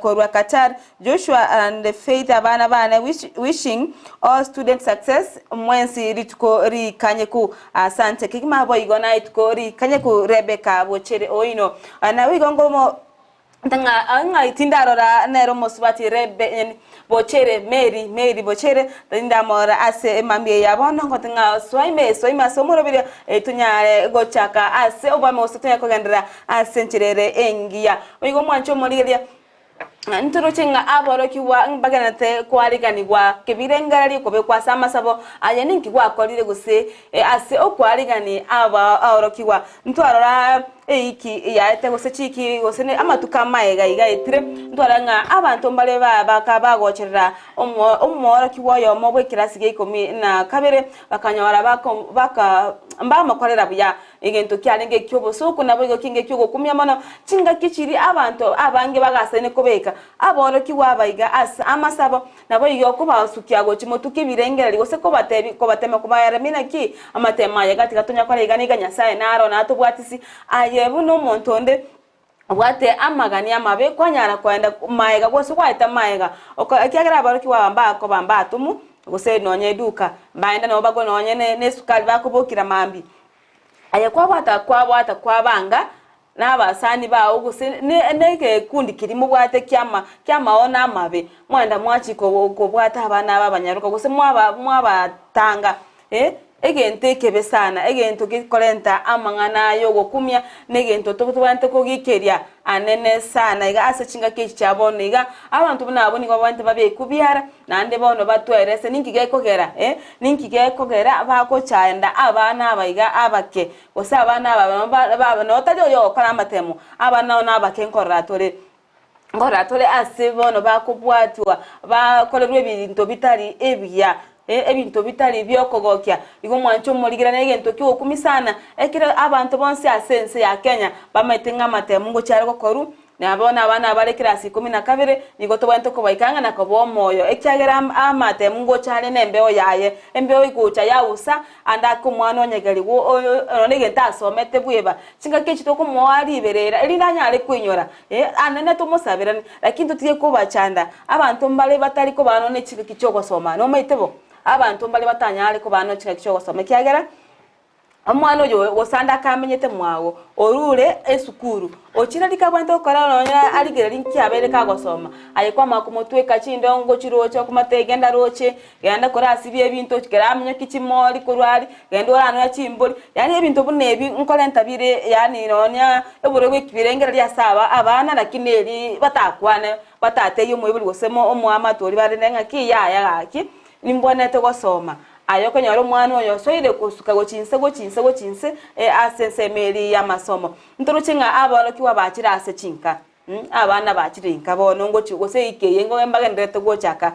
korwa Qatar Joshua and Faith abana bane wishing all students success mwensi rituko rikanyeku asante kegima boigo na rituko rikanyeku Rebecca bochere oino naboigo ngomo ng'a ng'a tindarora nere omosubati Rebe bochere Mary Mary bochere tindamorora ase emambia eye ya bono ngote ng'a soa ime soa ime ase omoroberio tonyare gochaka ase obwame gose tonyare kogenderera ase enchera ere engiya. Boigo omwanche omorigereria. Ntoroche ng'a aborokigwa mbagendererete koariganigwa kebirengererio kobekwa ase amasabo aye ninki gwakorire gose ase okoarigani aborokigwa. Ntwarora eiki yaete gose chiki gose amatuko amaega iga aetire, ntwarora ng'a abanto mbare bagocherera omworokigwa oyomo bw'ekerasi gia ikomi na kabere bakanyora baka mbamokorera buya. Egento kiarenge eki'obosooku naboigo kenge eki'ogokumia mono, chingaki chiria abanto abange bagasaine kobeka aborokigwa abaiga ase amasabo, naboigo kobasukia gochia motuko ebirengererio, gose kobatebia kobatema kobayaremia naki amatemo aye gati gatonyakora iga niga Nyasae naro natobwatisi aye buna omonto onde obwate amagani amabe kwanyara koenda maega gose gwaeta maega oko ekiagera aborokigwa aba mbakoba mbatomu gose nonye eduka mbaenda nabo bagwe nonye ne nesukari bakobokera mambia. Aye kwabwata kwabwata kwabanga nabasani bao gose ne negekundi keria mobwate kiama kiamaono amabe, mwaenda mwachia ko kobwata abana aba abanyaroka gose mwaba mwabatanga eh, egento ekebe sana, egento gekorenta amang'ana yogokumia, na egento tobwenerete kogikeria anene sana iga ase chingaki echi chia bono iga, abanto buna abwo nigo babwenerete babekwe biara, naende bono batwerese ninki gekogera eh, ninki gekogera bagochanda abana aba iga abake, gose abana aba nabo ba notari oyo ogokora amatemo, abana nabo nabake nkorora tore. Nkorora tore ase bono bakobwatwa, bakorerwa ebinto bitari ebiya, eh, ebinto bitari biokogokia. Igo mwanche omorigera negento kiogokumia sana, ekero abanto bonsi ase ense ya Kenya bamaete ng'a amatemo ngochia are gokorwa, na bono abana abare ekerasi ikomi na kabere, nigo tobwenerete kobaika ang'e na koba omoyo, ekiagera amatemo ngocha are nembeo yaye, embeo egocha yausa, Ande ake omwana onyegerigwe oyo nonya egento asomete bweba, chingaki echi tokomoa riberera erinde anyare koinyora, eh, anene tomosaberane, lakini totige kobachanda. Abanto mbare batari kobaa nonya ne chingaki chi'ogosoma, nomaete bo? Abanto mbare batanyare kobaa nonya chingaki chi'ogosoma ekiagera, omwana oyo gose ande akamenyete mwago, orure esukuru, ochire rika abwenerete gokora nonya arigereria nki abeire kagosoma, aye kwamanya komotweka chindongo chiroche okomotebia genda roche, Genda korasibie ebinto keraminyokie chimori korwa aria, genda oranore chimbori, yaani ebinto buna ebi nkorenta bire yaani nonya oborwaire bwa ekibirengererio ase aba abana lakini eri batakwane batatebie omoibori gose mo omoamate oria barende ng'aki yaya gaki, nimbwenerete gosoma. Aye okonyora omwana oyo osoire kosuka gochia inse gochia inse gochia inse ase ensemo eria ya amasomo. Ntoroche ng'a aborokigwa bachire ase chinka. Abana bachire inka bono ngochia gose eika eye ngoe mbagendererete gochaka.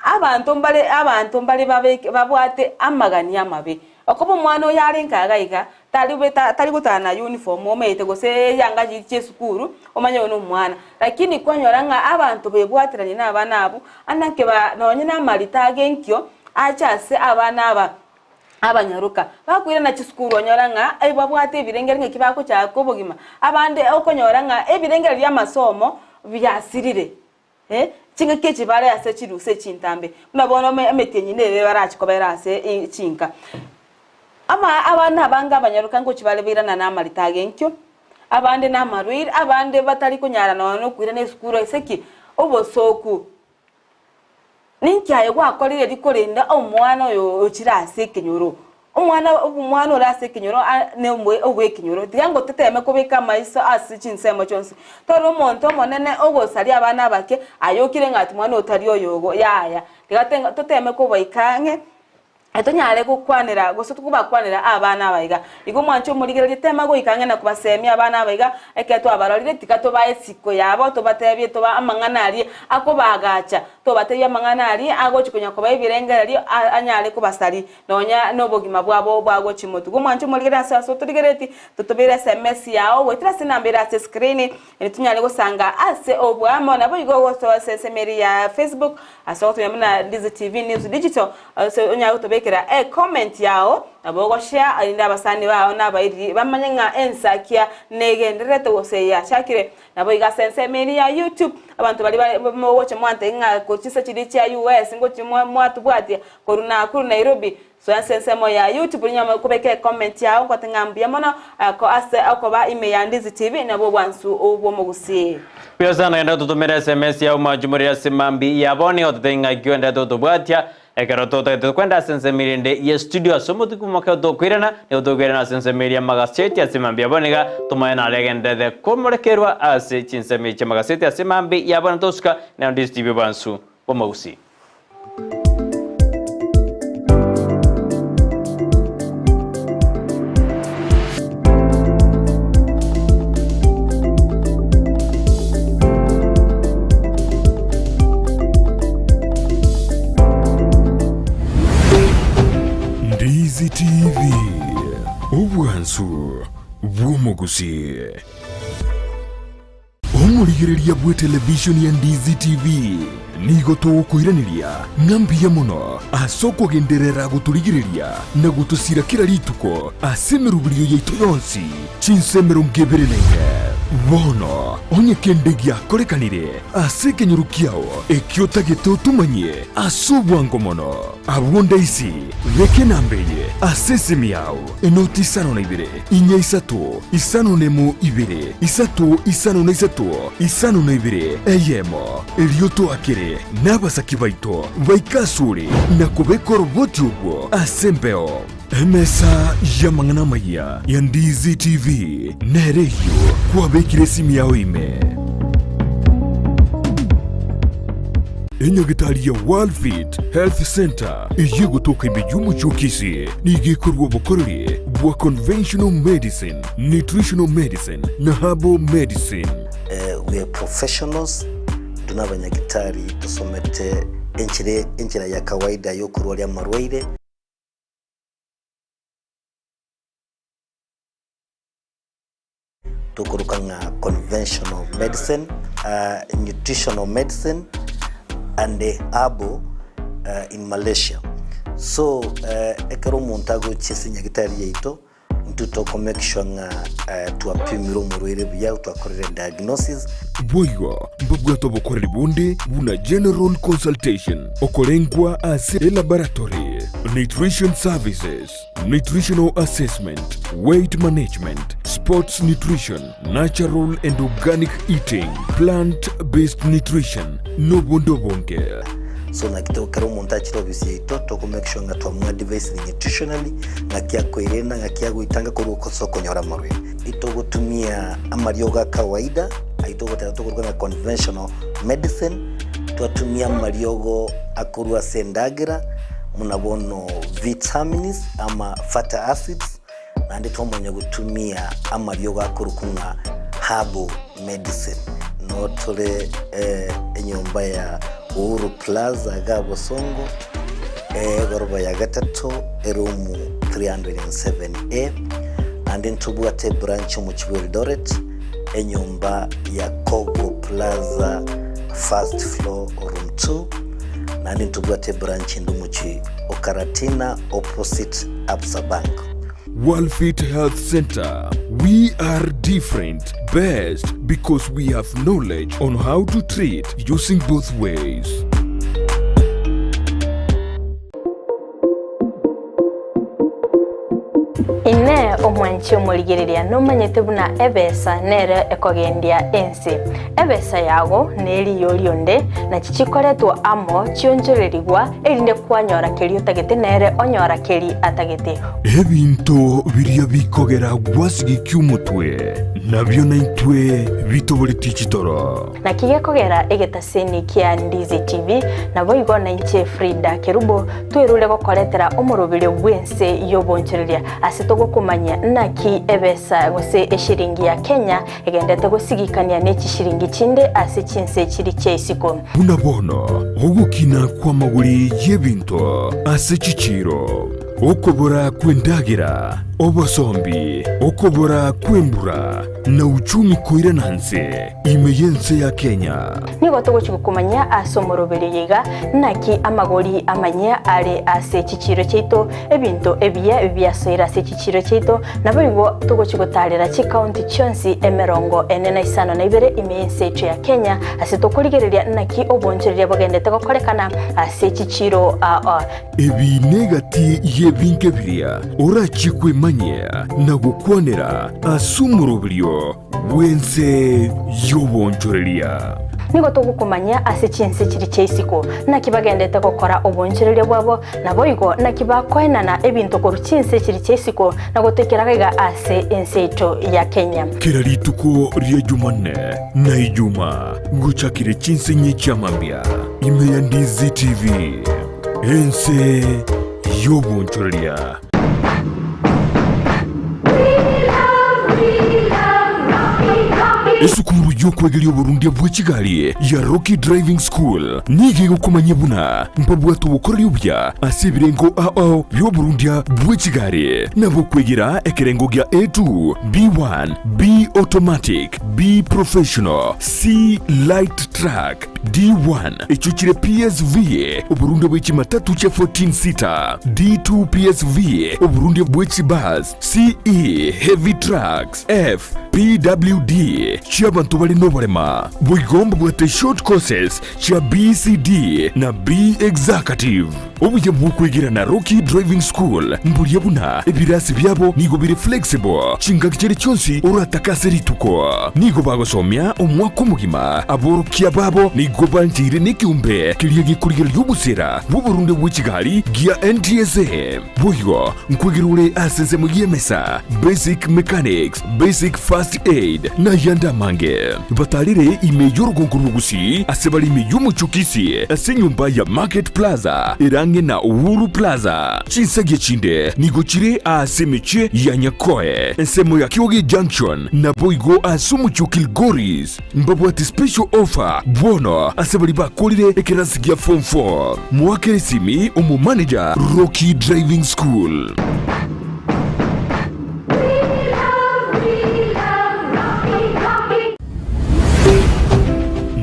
Abanto mbare abanto mbare babeke babwate amagani amabe. Okoba omwana oyo are nka iga iga, tari be tari gotara na uniform omanyete gose eyanga chiria chia esukuru, omanye oyo na omwana. Lakini kwanyora ng'a abanto bebwateranie na abana abwo, anake ba nonye na amarita agenkio, ache ase abana aba. Abanyaroka bakoirana chisukuru onyora ng'a ebabwate ebirengererio ng'aki bagochaka obogima, abande okonyora ng'a ebirengererio bi'amasomo biasirire eh, chingaki echi bare ase chirusa echintambe, buna bono eme emetienyi nere barache kobera ase chinka. Ama abana abange abanyaroka ngochia bare bairana na amarita agenkio, abande na amarwaire, abande batari konyara nonya na okoirana esukuru ase ki? Obosoku. Ninki aye gwakorire erio korende omwana oyo ochire ase ekenyoro? Omwana omwana ore ase ekenyoro a ne omoe obw'ekenyoro. Tiga ngoteteme kobeka amaiso ase chinsemo chionsi. Tore omonto omonene ogosaria abana abake, aye okire ng'a ati mwana otari oyogo, yaya. Tiga tenga toteme kobaika ang'e. Tonyare gokwanera gose tokobakwanera abana aba iga. Igo mwanche omorigererie tema goika ang'e na kobasemia abana aba iga, ekero twabarorire tiga tobae esiko yabo tobatebie toba amang'ana aria akobaagacha, tobatebie amang'ana aria agochi konya kobaa ebirengererio anyare kobasaria nonya nobogima bwabo bwagochi motwe. Igo mwanche omorigererie ase ase otorigereretie, totobere sms yao goetera ase enamba ere ase escreen, Ere tonyare gosanga ase oboamo, naboigo gosoa ase ensemo eria ya Facebook, ase ogotumia buna Ndizi TV News Digital, ase onyare gotobekera e comment yao, nabo ogoshare erinde abasani bao na abairi bamanye ng'a ensakia negendererete gose yachakire. Naboigo ase ensemo eria ya YouTube, abanto baria bare mogocha mwantebia ng'a korwa chinsa chiria chia US ngochia mwatobwatia korwa Nakuru Nairobi. Soa ase ensemo ya YouTube rinyore kobeka ecomment yao ngote ng'a mbuya mono ko ase okoba ime ya Ndizi TV nabwo obwansu bw'omogusii. Buya sana genda ototomere SMS yao machumorere ase mambi ya bono ototebie ng'aki oenderete gotobwatia ekero totagete kwenda ase ensemo eria ende ye studio ase omotuko omoke tokoirana nigo tokoirana ase ensemo eria y'amagaseti ase mambi ya bono iga tomanye nare agenderete komorekerwa ase chinsemo echi chi'amagaseti ase mambi ya bono tosuka na Ndizi TV obwansu bw'omogusii. Ndizi TV, obwansu bw'omogusii. Omorigereria bw'etelevishoni ya Ndizi TV nigo togokoiraneria ng'a mbuya mono ase okogenderera gotorigereria na gotosira kera rituko ase emeroberio yaito yonsi chinsa 24. Bono onye kende giakorekanire ase ekenyoro kiao ekio otagete otomanyie ase obwango mono, abwo ndaisi beka enamba eye ase esimi yao. Enoti isano na ibere, inya isato, isano nemo ibere, isato isano na isato, isano na ibere, eyemo. Erio toakere nabasaki baito baike asore na kobeka oroboti obwo ase embeo. Emesa y'amang'ana amayia ya Ndizi TV nere eyio kwabekire esimi yao ime. Enyagitari ya Worldfit Health Center eyio egotoka ime y'omochie o Kisii nigo ekorua obokoreri bwa conventional medicine, nutritional medicine na herbal medicine. We are professionals, intwe nabanyagitari tosomete enchera enchera ya kawaida yokorwaria amarwaire. Tokoroka ng'a conventional medicine, nutritional medicine and herbal in Malaysia. So ekero omonto agochia ase enyagitari yaito, intwe toko make sure ng'a twapimire omorwaire buya, twakorire diagnosis. Boigo mbabwate obokoreri bonde buna general consultation, okorengwa ase elaboratory, nutrition services, Nutritional assessment, weight management, sports nutrition, natural and organic eating, plant based nutrition, nobonde obonge. So naki to kera omonto achire ofisi yaito toko make sure ng'a twamoadvisire nutritionally ng'aki akoirenda ng'aki agoitanga korwa ase okonyora amarwaire. Itogotumia amariogo a kawaida ayio togoteba tokoruga ng'a conventional medicine, twatumia amariogo akorwa ase endagera buna bono vitamins ama fatty acids, naende twamanya gotumia amariogo akorokwa ng'a herbal medicine. Noo tore enyomba ya Uhuru Plaza iga Bosongo, egoroba ya gatato, eroom 307A, naende ntobwate ebranch omochie bwa Eldoret, enyomba ya Kogo Plaza first floor room 2. Naende ntobwate ebranch ende omochie o Karatina opposite Absa Bank. Worldfit Health Centre, We are different, best because we have knowledge on how to treat using both ways. Inee omwanchi omorigereria nomanyete buna ebesa nere ekogendia ense? Ebesa yago neriyo rionde, nachi chikoretwa amo chionchorerigwa, erinde kwanyora keria otagete nere onyora keria atagete. Ebinto biria bikogera gwasigikia omotwe, nabio naintwe bitoboretie chitoro. Naki gekogera egetaseni kia Ndizi TV, naboigo nainche Frida Kerubo twerure gokoretera omoroberio bw'ense y'obonchoreria ase togokomanyia naki ebesa gose eshiringi ya Kenya egendete gosigikania ne chishiringi chinde ase chinse chiri chia isiko. Buna bono ogokina kw'amagori y'ebinto ase chichiiro, okobora kw'endagera, obosombi, okobora kw'embura, na uchumi koirana nse ime y'ense ya Kenya. Nigo togochia gokomanyia ase omoroberio oyo iga, naki amagori amanyia are ase chichiiro chiaito, ebinto ebiya biasoire ase chichiiro chiaito, naboigo togochia gotaarera chikaunti chionsi emerongo ene na isano na ibere ime y'ense yaito ya Kenya, ase tokorigereria naki obonchoreria bogendete gokorekana ase chichiiro aa. Ebi negati ye. ebinge biria orachie kwemanyia na gokwanera ase omoroberio bw'ense y'oboonchoreria. Nigo togokomanyia ase chinse chiria chia isiko, naki bagendete gokora oboonchoreria bwabo, naboigo naki bakoenana ebinto korwa chinse chiria chia isiko na gotoikera gaiga ase ense yaito ya Kenya. Kera rituko ria Jumanne na Ijumaa gochakire chinsinyi chia mambia ime ya Ndizi TV, ense y'oboonchoreria. Esukuru y'okwegeria oborundia bwe chigari ya Rocky Driving School nigo egokomanyia buna mbabwate obokoreri obuya ase ebirengo ao ao bi'oborundia bwe chigari nabo okwegera ekerengo gia A2, B1, B Automatic, B Professional, C Light Truck, D1 echio chire PSV, oborundia bwe chimatatu chia 14 seater, D2 PSV, oborundia bwe chibus, CE, heavy trucks, F, PWD, chi'abanto bare noborema. Boigo mbabwate short courses chia BCD na B Executive. Obuya bw'okwegera na Rocky Driving School mboria buna ebirasi biabo nigo bire flexible chingaki chiria chionsi oratake ase rituko. Nigo bagosomia omwaka omogima, aborokia babo nigo bancheire nekeombe keria gekorigereria obosera bw'oborunde bwe chigari gia NTSA. Boigo nkwegera ore ase ensemo y'emesa, basic mechanics, basic first aid, na ayande amange. Batarire ime y'orogongo rw'Ogusii ase bare ime y'omochie o Kisii ase enyomba ya Market Plaza ere ang'e na Uhuru Plaza. Chinsagia chinde nigo chire aase emechie ya Nyakoe, ensemo ya Kioge Junction, naboigo ase omochie o Kilgoris. Mbabwate special offer bono ase baria bakorire ekerasi gia form 4. Moakere esimi omomanager Rocky Driving School.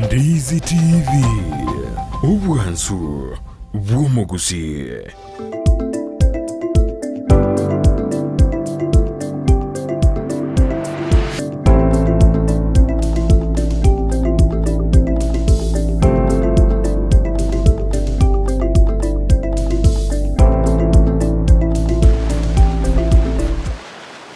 Ndizi TV, obwansu bw'omogusii.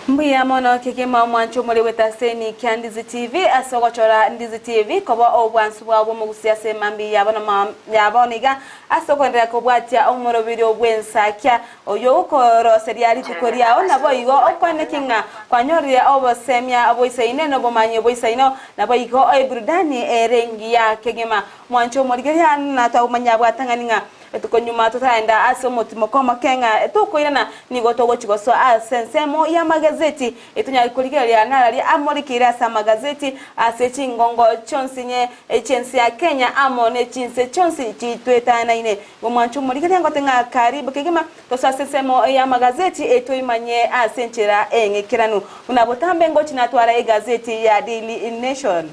Mbuya mono kegima omwancho omore bw'etaseni kia Ndizi TV ase ogochora Ndizi TV koba obwansu bwao bw'omogusia ase emambia yabo na ya bono iga Ase okoenderea kobwatia omoroberio bw'ensakia oyio ogokoroseria rituko riao, naboigo okoenekia ng'a kwanyorire obosemia boisaine na obomanyi boisaine, naboigo eburudani ere engiya kegima. Mwanche omorigereria na twabomanya bwatang'ani ng'a rituko nyuma totaenda ase omotimoko omoke ng'a tokoirana nigo togochia gosoa ase ensemo y'amagazeti etonyare korigereria nararia amorikeire ase amagazeti ase chingongo chionsi nye Echense ya Kenya amo ne chinse chionsi chitwetanaine. Omwancho omorigereria ngote ng'a karibu kegima tosoe ase ensemo y'amagazeti etoimanye ase enchera eng'ikeranu. Buna botambe ngochi natwara egazeti ya Daily Nation.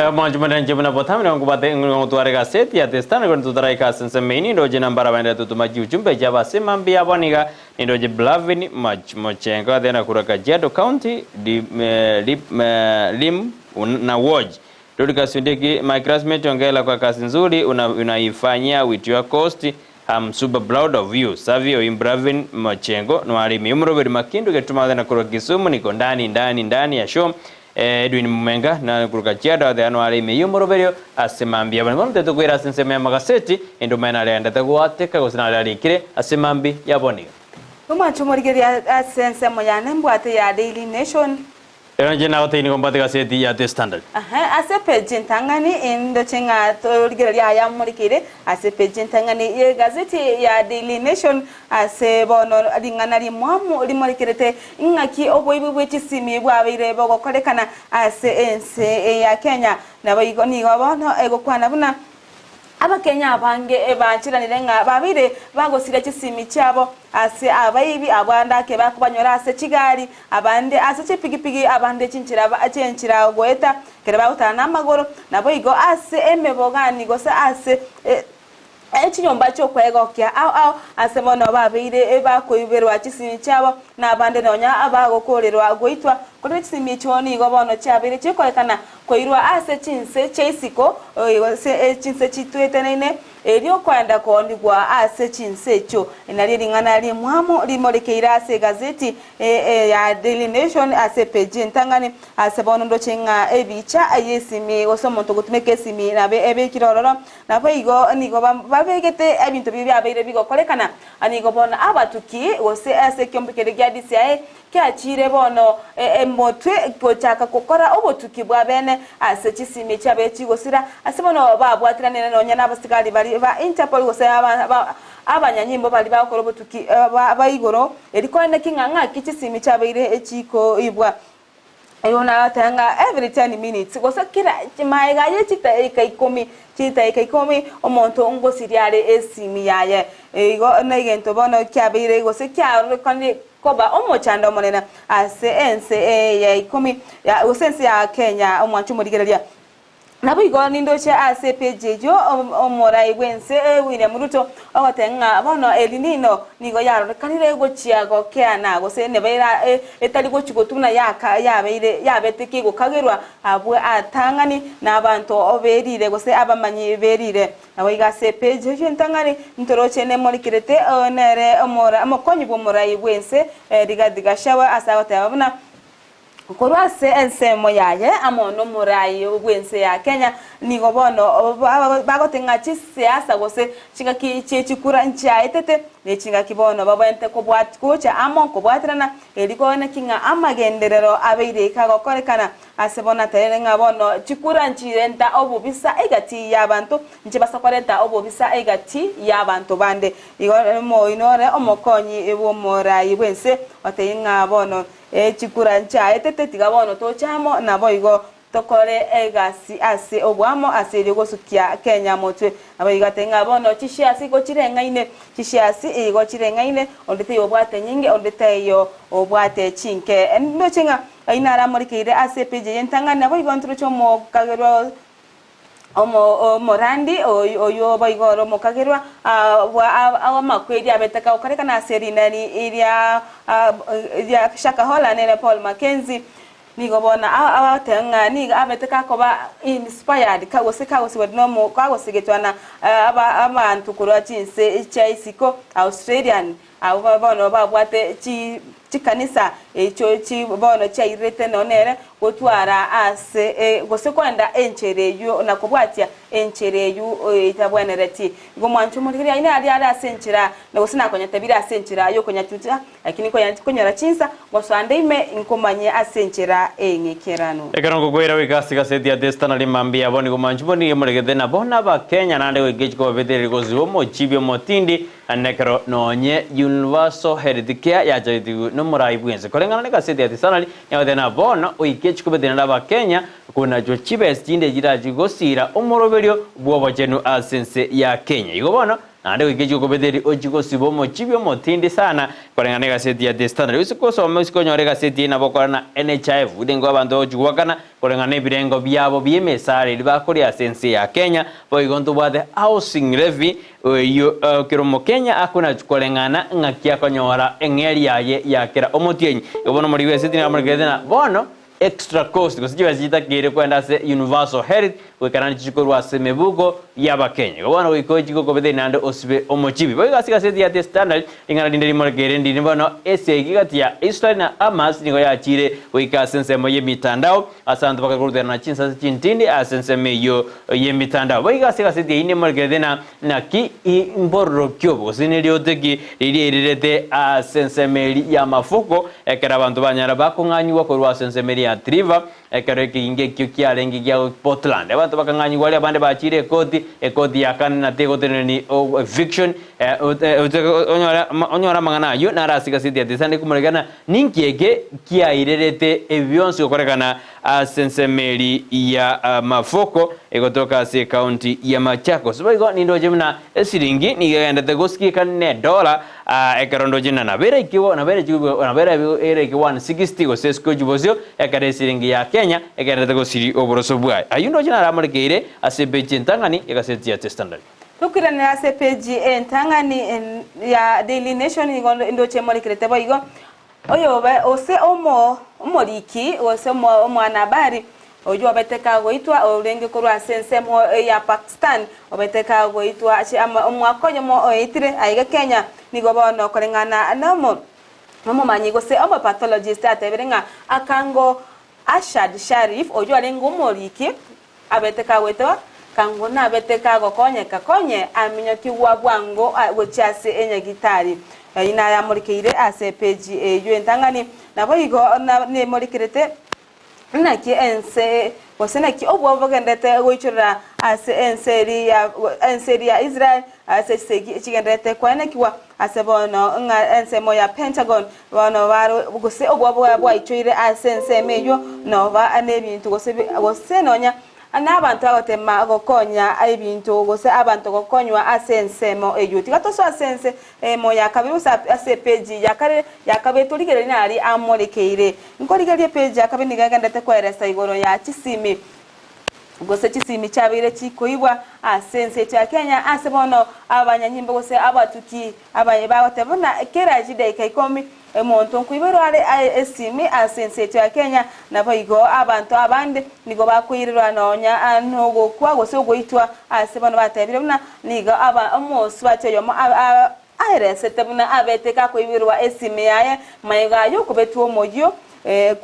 Omwancho omonene buna botambe nigo nkobwate nigo ngotwara egazeti ya The Standard korende totaraika ase ensemo eyio nindoche nambare abaenderete totoma chiuchumbe chiabo ase mambia abo niga nindoche Blavin Mochengo athena korwa Kajiado County Lim na Woj Dorcas Ondieki, my classmate hongera kwa kazi nzuri una unaifanyia with your cost I'm super proud of you. Savio Imbravin Machengo Nwalimi Umuroberi Makindu Getuma na korwa Kisumu niko ndani ndani ndani ya show eh, Edwin Mumenga na korwa Kajiado athe Nwalimi Umuroberi ase mambia bane bono tetukwira ase ensemo ya magaseti enduma nare endete gwateka gose nare arikire ase mambi yaboniga Omwancho omorigereria ase ensemo yane mbwate ya Daily Nation. Ero inche nagotebi nigo mbwate egaseti ya The Standard. Aha, ase epeji entang'ani, indoche ng'a torigererie aya morekeire ase epeji entang'ani y'egazeti ya Daily Nation ase bono ring'ana rimwamu rimorekerete ing'aki oboibi bwe chisimi bwabeire bogokorekana ase ense ya Kenya. Naboigo nigo bono egokwana buna Abakenya abange bancheranire ng'a babeire bagosiria chisimi chiabo ase abaibi, abande ake bakobanyora ase chigari, abande ase chipigipigi, abande chinchera chienchera goeta ekero bagotara namagoro, naboigo ase emebogani gose ase chinyomba chi'okwegokia ao ao ase bono babeire bakoiberwa chisimi chiabo, na abande nonya bagokoorerwa goitwa. Korende chisimi echio nigo bono chiabeire chikorekana Koirwa ase chinse chia isiko, gose chinse chitwetenaine, Erio kwenda koonigwa ase chinse echio. Nario ring'ana rimwamu rimorekeire ase egazeti ya Daily Nation ase epeji entang'ani. Ase bono ndoche ng'a ebicha y'esimi gose omonto ogotumeka esimi nabe ebekire ororo. Naboigo nigo babegete ebinto biria biabeire bigokorekana. Nigo bono abatuki gose ase ekiombe keria gia DCI Kiachire bono emotwe gochaka gokora obotuki bwa bene ase chisimi chiabe chigosira, ase bono babwatiranire nonya nabasigari baria ba Interpol gose abanyanyimbo baria bagokora obotuki bwa igoro, erio koeneki ng'a ng'aki chisimi chiabeire chikoibwa. Erio nagoteba ng'a every ten minutes gose kera maega ye chidakika ikomi, chidakika ikomi omonto ngosiria are esimi yaye. Igo negento bono kiabeire gose kiarorekanire Koba omochando omonene ase ense eye ya ikomi, gose ense ya Kenya, omwancho omorigereria. Naboigo nindoche ase epeji eyio omorai bw'ense William Ruto ogoteba ng'a bono El Nino nigo yarorekanire gochia gokeana gose neba etari gochia gotwa buna yabeire yabete kegokagerwa abwo atang'ani na abanto berire gose abamanyi berire. Naboigo ase epeji eyio entang'ani ntoroche nemorikerete nere omokonyi bw'omorai bw'ense Rigathi Gachagua ase agoteba buna korwa ase ensemo yaye amo nomorai bw'ense ya Kenya nigo bono bagoteng'a chisiasa gose chingaki chie chikura nchiaetete ne chingaki bono babwenerete gocha amo kobwaterana erio koeneki ng'a amagenderero abeire kagokorekana Ase bono aterere ng'a bono chikura nchirenta obobisa egati y'abanto, nchibasa korenta obobisa egati y'abanto bande. Igo omoino ore omokonyi bw'omoraai bw'ense otebie ng'a bono chikura nchiaetete, tiga bono toche amo, naboigo tokore egasi ase oboamo ase erio gosukia Kenya motwe. Naboigo atebie ng'a bono chishares igo chireng'aine, chishares igo chireng'aine, onde taiyo obwate nyinge, onde taiyo obwate chinke. Ndoche ng'a Ayio naro amorikeire ase epeji eye entang'ani, naboigo ntoroche omokagerwa omorandi oyio boigo ore omokagerwa bwa amakweri abete kagokorekana ase rinani ria Shakahola nere Paul Mackenzie. Nigo bono agoteba ng'a nigo abete gakoba inspired gose kagosigetwa na abanto korwa chinse chia isiko Australian Abwo bono babwate chikanisa echio chi bono chiairete nonya nere gotwara ase gose koenda enchera eyio na kobwatia enchera eyio etabwenereti. Igo mwanche omorigereria aye nari are ase enchera na gose nakonyatebire ase enchera y'okonyatuta, lakini konyora chinsa ngosoa nde ime nkomanye ase enchera eng'ikeranu. Ekero ngokoira goika ase egaseti ya The Star na rimambia abo nigo mwanche bonige moregete nabo nabakenya naende goika echiko babetereri gosiba omochibi omotindi Naende ekero nonye Universal Health Care yachagetigwe nomorai bwense koreng'ana negaseti ya Tisanari nigo na bono goika echikobete naende abakenya konachwa chibesa chinde chirachi gosira omoroberio bwobochenu ase ense ya Kenya. Igo bono naende goika echikobeteri ochi gosiba omochibi omotindi sana koreng'ana negaseti ya The Standard. Gose gosoma gose konyora egaseti eye nabo okora na NHIF nigo abanto bagochi goakana Koreng'ana nebirengo biabo bi'emesara eria bakoria ase ense ya Kenya, boigo ntobwate Housing Levy eyio kera omokenya akonachwa koreng'ana ng'aki akonyora eng'eri yaye ya kera omotienyi. Igo bono omoriki bw'esiti nigo amorekerete ng'a bono extra cost gose chibesa chitakeire kwenda ase Universal Health goika naende chikorwa ase emebuko y'Abakenya. Igo bono goika ochike okobeteri naende osibe omochibi. Boigo ase egaseti ya The Standard Ring'ana rinde rimorekeire ndiri bono, esegi gati ya Israeli na Hamas nigo yachiire goika ase ensemo y'emitandao, ase abanto bakagoruterana chinsase chintindi ase ensemo eyio y'emitandao. Boigo ase egaseti eyio nemorekerete na naki imbororoki obo gose nerioto ki riria erirete ase ensemo eria y'amafuko, ekero abanto banyara bakong'anyigwa korwa ase ensemo eria ya Triva, Ekero ekegingo ekio kiarenge gia Portland, abanto bakang'anyigwa aria abande bachiire ekoti, ekoti ya kane na tegoteneneni eviction, onyore amang'ana ayio naro ase egaseti ya The Sunday komorekana ninki eke kiairerete ebi bionsi gokorekana ase ensemo eri ya Mafoko egotoka ase ecounty ya Machakos. Boigo nindoche buna esiringi nigo egendete gosikika ne dollar Ekero ndoche ng'a nabo eraikigwe, nabo erachigwe, nabo eraike 160 gose esiko gochia bosio, ekero esiringi ya Kenya egenderete gosiria oboroso bwaye. Ayio ndoche naramorekeire ase epeji entang'ani y'egaseti ya The Standard. Tokoiranera ase epeji entang'ani ya Daily Nation nigo ndoche emorekerete boigo, oyobe ose omoriki gose omwanahabari. Oyio obete kagoitwa orenge korwa ase ensemo ya Pakistan, obete kagoitwa ase omwaka oyomo oetire aiga Kenya, nigo bono koreng'ana nomo nomomanyi gose omopathologist atebire ng'a akango Arshad Sharif oyio arenge omoriki abete kagoitwa kango nabete kagokonyeka konye aminyokigwa bwango gochia ase enyagitari. Ayio nayamorikeire ase epeji eyio entang'ani, naboigo nemorikerete Naki ense, gose naki obwoba bogendererete goichorera ase ense eria ya ense eria ya Israel, ase chisegi chigendererete koenekigwa ase bono ng'a ensemo ya Pentagon bono baro gose obwoba bwaichoire ase ensemo eyio noba nebinto gose gose nonya nabanto bagotema gokonya ebinto gose abanto gokonywa ase ensemo eyio. Tiga tosoe ase ense emo ya kabere gose ase epeji ya kare ya kabere torigererie nari amorekeire. Nkorigereria epeji ya kabere nigo egenderete koeresa igoro ya chisimi gose chisimi chiabeire chikoibwa ase ense yaito ya Kenya ase bono abanyanyimbo gose abatuki abaye bagoteba buna kera chidaika ikomi omonto nkoiborwa are aye esimi ase ense yaito ya Kenya naboigo abanto abande nigo bakoirerwa nonya nogokwa gose ogoitwa ase bono batebire buna nigo aba omosubati oyomo Aeresete buna abete gakoiborwa esimi yaye magega y'okobetwa omoyio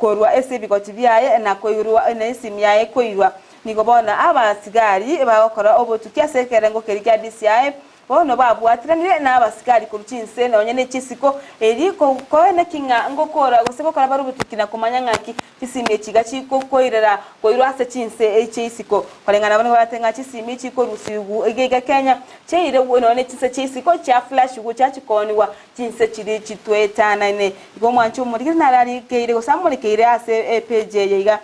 korwa ase ebigoti biaye na koirwa na esimi yaye koirwa. Nigo bono abasigari bagokora obotuki ase ekerengo keria kia DCI bono babwatiranire na abasigari korwa chinse nonya ne chisiko eri koeneki ng'a ngokora gose gokora bare obotuki na komanya ng'aki chisimi echi iga chikokoirera koirwa ase chinse chia isiko. Koreng'ana nabo nigo barate ng'a chisimi chikorusigwa iga iga Kenya Chiaire nonya ne chinse chia isiko chia flash gocha chikoonigwa chinse chiria chitwetanaine. Igo omwanchi omorikire nare arikeire gose amorekeire ase epage eye iga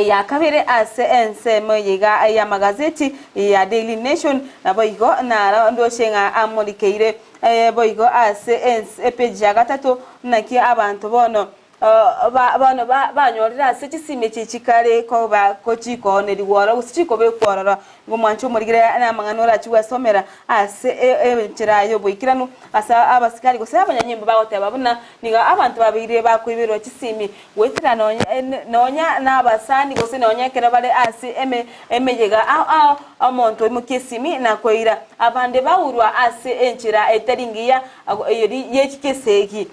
ya kabere ase ensemo eye iga y'amagazeti ya Daily Nation naboigo naro ndoche ng'a amorikeire boigo ase epage ya gatato naki abanto bono Bono banyorire ase chisimi echi chikare koba chikoonerigwa ororo, gose chikobekwa ororo. Nigo omwanche omorigere namang'ana orachie gwesomera ase enchera y'oboikeranu ase abasikari gose abanyanyimbo bagoteba buna nigo abanto babeire bakoiberwa chisimi goetera nonya nabasani gose nonya ekero bare ase emeyega ao ao omonto oimokia esimi na koira abande baurwa ase enchera etari ngiya y'ekesegi.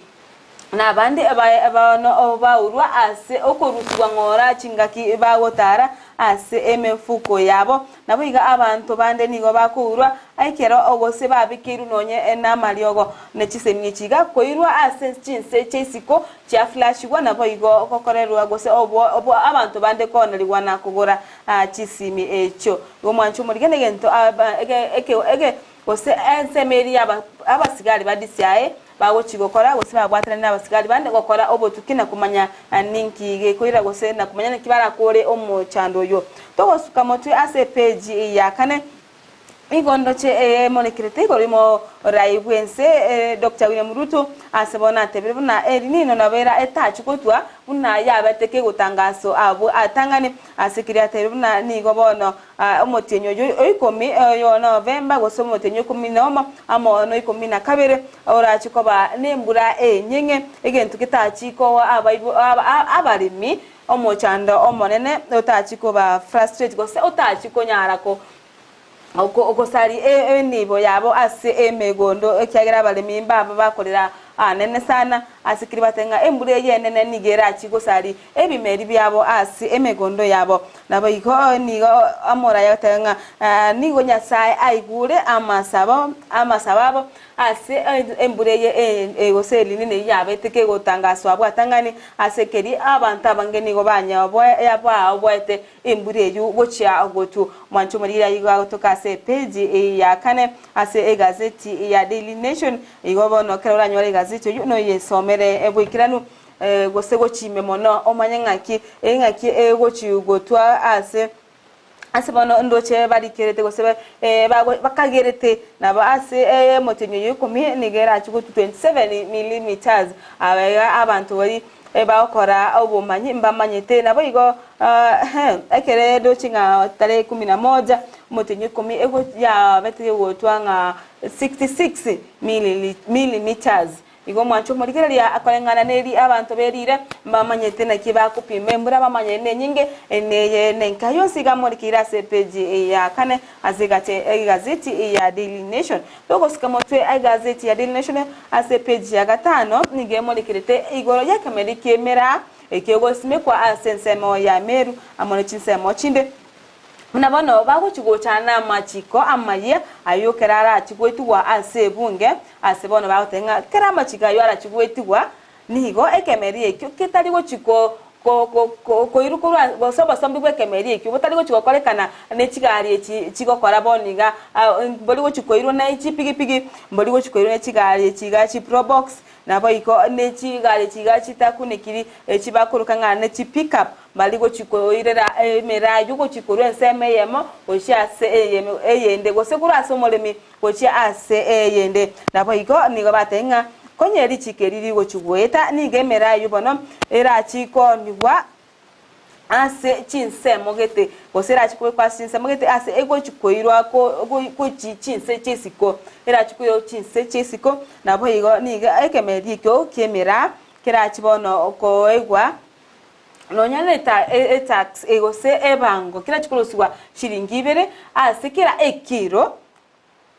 Na abande baye bono baurwa ase okorusigwa ng'ora chingaki bagotara ase emefuko yabo. Naboigo abanto bande nigo bakourwa ekero gose babekeirwe nonye namariogo ne chisemi echi iga koirwa ase chinse chia isiko chiaflashigwa naboigo gokorerwa gose obwo abanto bande koonerigwa na kogora chisimi echio. Igo mwanche omorige negento eke gose ensemo eria abasigari ba DCI Bagochia gokora, gose babwatanire nabasigari bande gokora obotuki na komanya ninki gekoira gose na komanya naki barakore omochando oyio. Togosuka motwe ase epeji ya kane igo ndoche emorekerete igoro y'omorai bw'ense Doctor William Ruto ase bono atebire buna El Nino nabo era etachi gotwa buna yabete kegotangaso abwo atang'ane ase keria atebire buna nigo bono Omotienyi oyo o ikomi, oyo Novemba, gose omotienyi o ikomi nomo, amo noikomi na kabere, orache koba nembura enyeng'e, egento getachi koa abaremi omochando omonene, otachi koba frustrate gose otachi konyara ko gosaria enibo yabo ase emegondo, ekiagera abaremi mbaba bakorera anene sana, ase keria bateba ng'a embura eye enene nigo erachi gosaria ebimeri biabo ase emegondo yabo. Naboigo nigo amoraia goteba ng'a nigo Nyasae aigure amasabo amasabo abo ase embura eye gose erinini eyio yabete kegotangaswa abwo atang'ani ase keria abanto abange nigo baoboete embura eyio gochia gotwa. Mwanche omoriri igo agotoka ase epeji ya kane ase egazeti ya Daily Nation. Igo bono ekero oranyore egazeti eyio noyesomere boikeranu gose gochia ime mono omanye ng'aki eng'aki egochi gotwa ase ase bono ndoche barikerete gose bakagerete nabo ase omotienyi oyo ikomi nigo erachi gotwa 27 millimeters aba iga abanto baria bagokora obomanyi mbamanyete nabo igo ekere ndoche ng'a tarehe kumi na moja omotienyi ikomi yabete egotwa ng'a 66 millimeters. Igo omwanche omorigereria akoreng'ana neri abanto berire, mbamanyete naki bakopima embura bamanye nenyinge neye nenka yonsi iga amorikeire ase epeji ya kane ase egazeti ya Daily Nation. Togosika motwe egazeti ya Daily Nation ase epeji ya gatano nigo emorikerete igoro y'ekemeri ki'emeraa ekegosimekwa ase ensemo ya Meru amo ne chinsemo chinde. Buna bono bagochia gochana namachiko amayia ayio kera arachie goetigwa ase ebunge, ase bono bagoteba ng'a kera amachiko ayio arachie goetigwa, nigo ekemeri ekio ketari gochia ko ko ko koirwa korwa gose obosombi bw'ekemeri ekio botari gochia gokorekana ne chigari echi chigokora bono iga mbori gochia koirwa ne chipigipigi, mbori gochia koirwa ne chigari echi iga chiprobox, Naboigo ne chigari chiga chitakunekiri, echi bakoroka ng'a ne chipick-up, mbari gochia koirera emerayu gochia korwa ensemo eyemo gochia ase eyemo eyende, gose korwa ase omoremi gochia ase eyende. Naboigo nigo batebia ng'a konye richiko eri rigochia goeta, nigo emerayu bono erachie koonigwa ase chinsemo gete, gose erachie kobekwa ase chinsemo gete ase egochi koirwa gochia chinse chi'isiko, erachie koirwa chinse chi'isiko, naboigo nigo ekemeri ekio ki'emeraa kerachie bono koegwa nonya na etax gose ebango kerachie korosiwa chiringi ibere ase kera ekiro.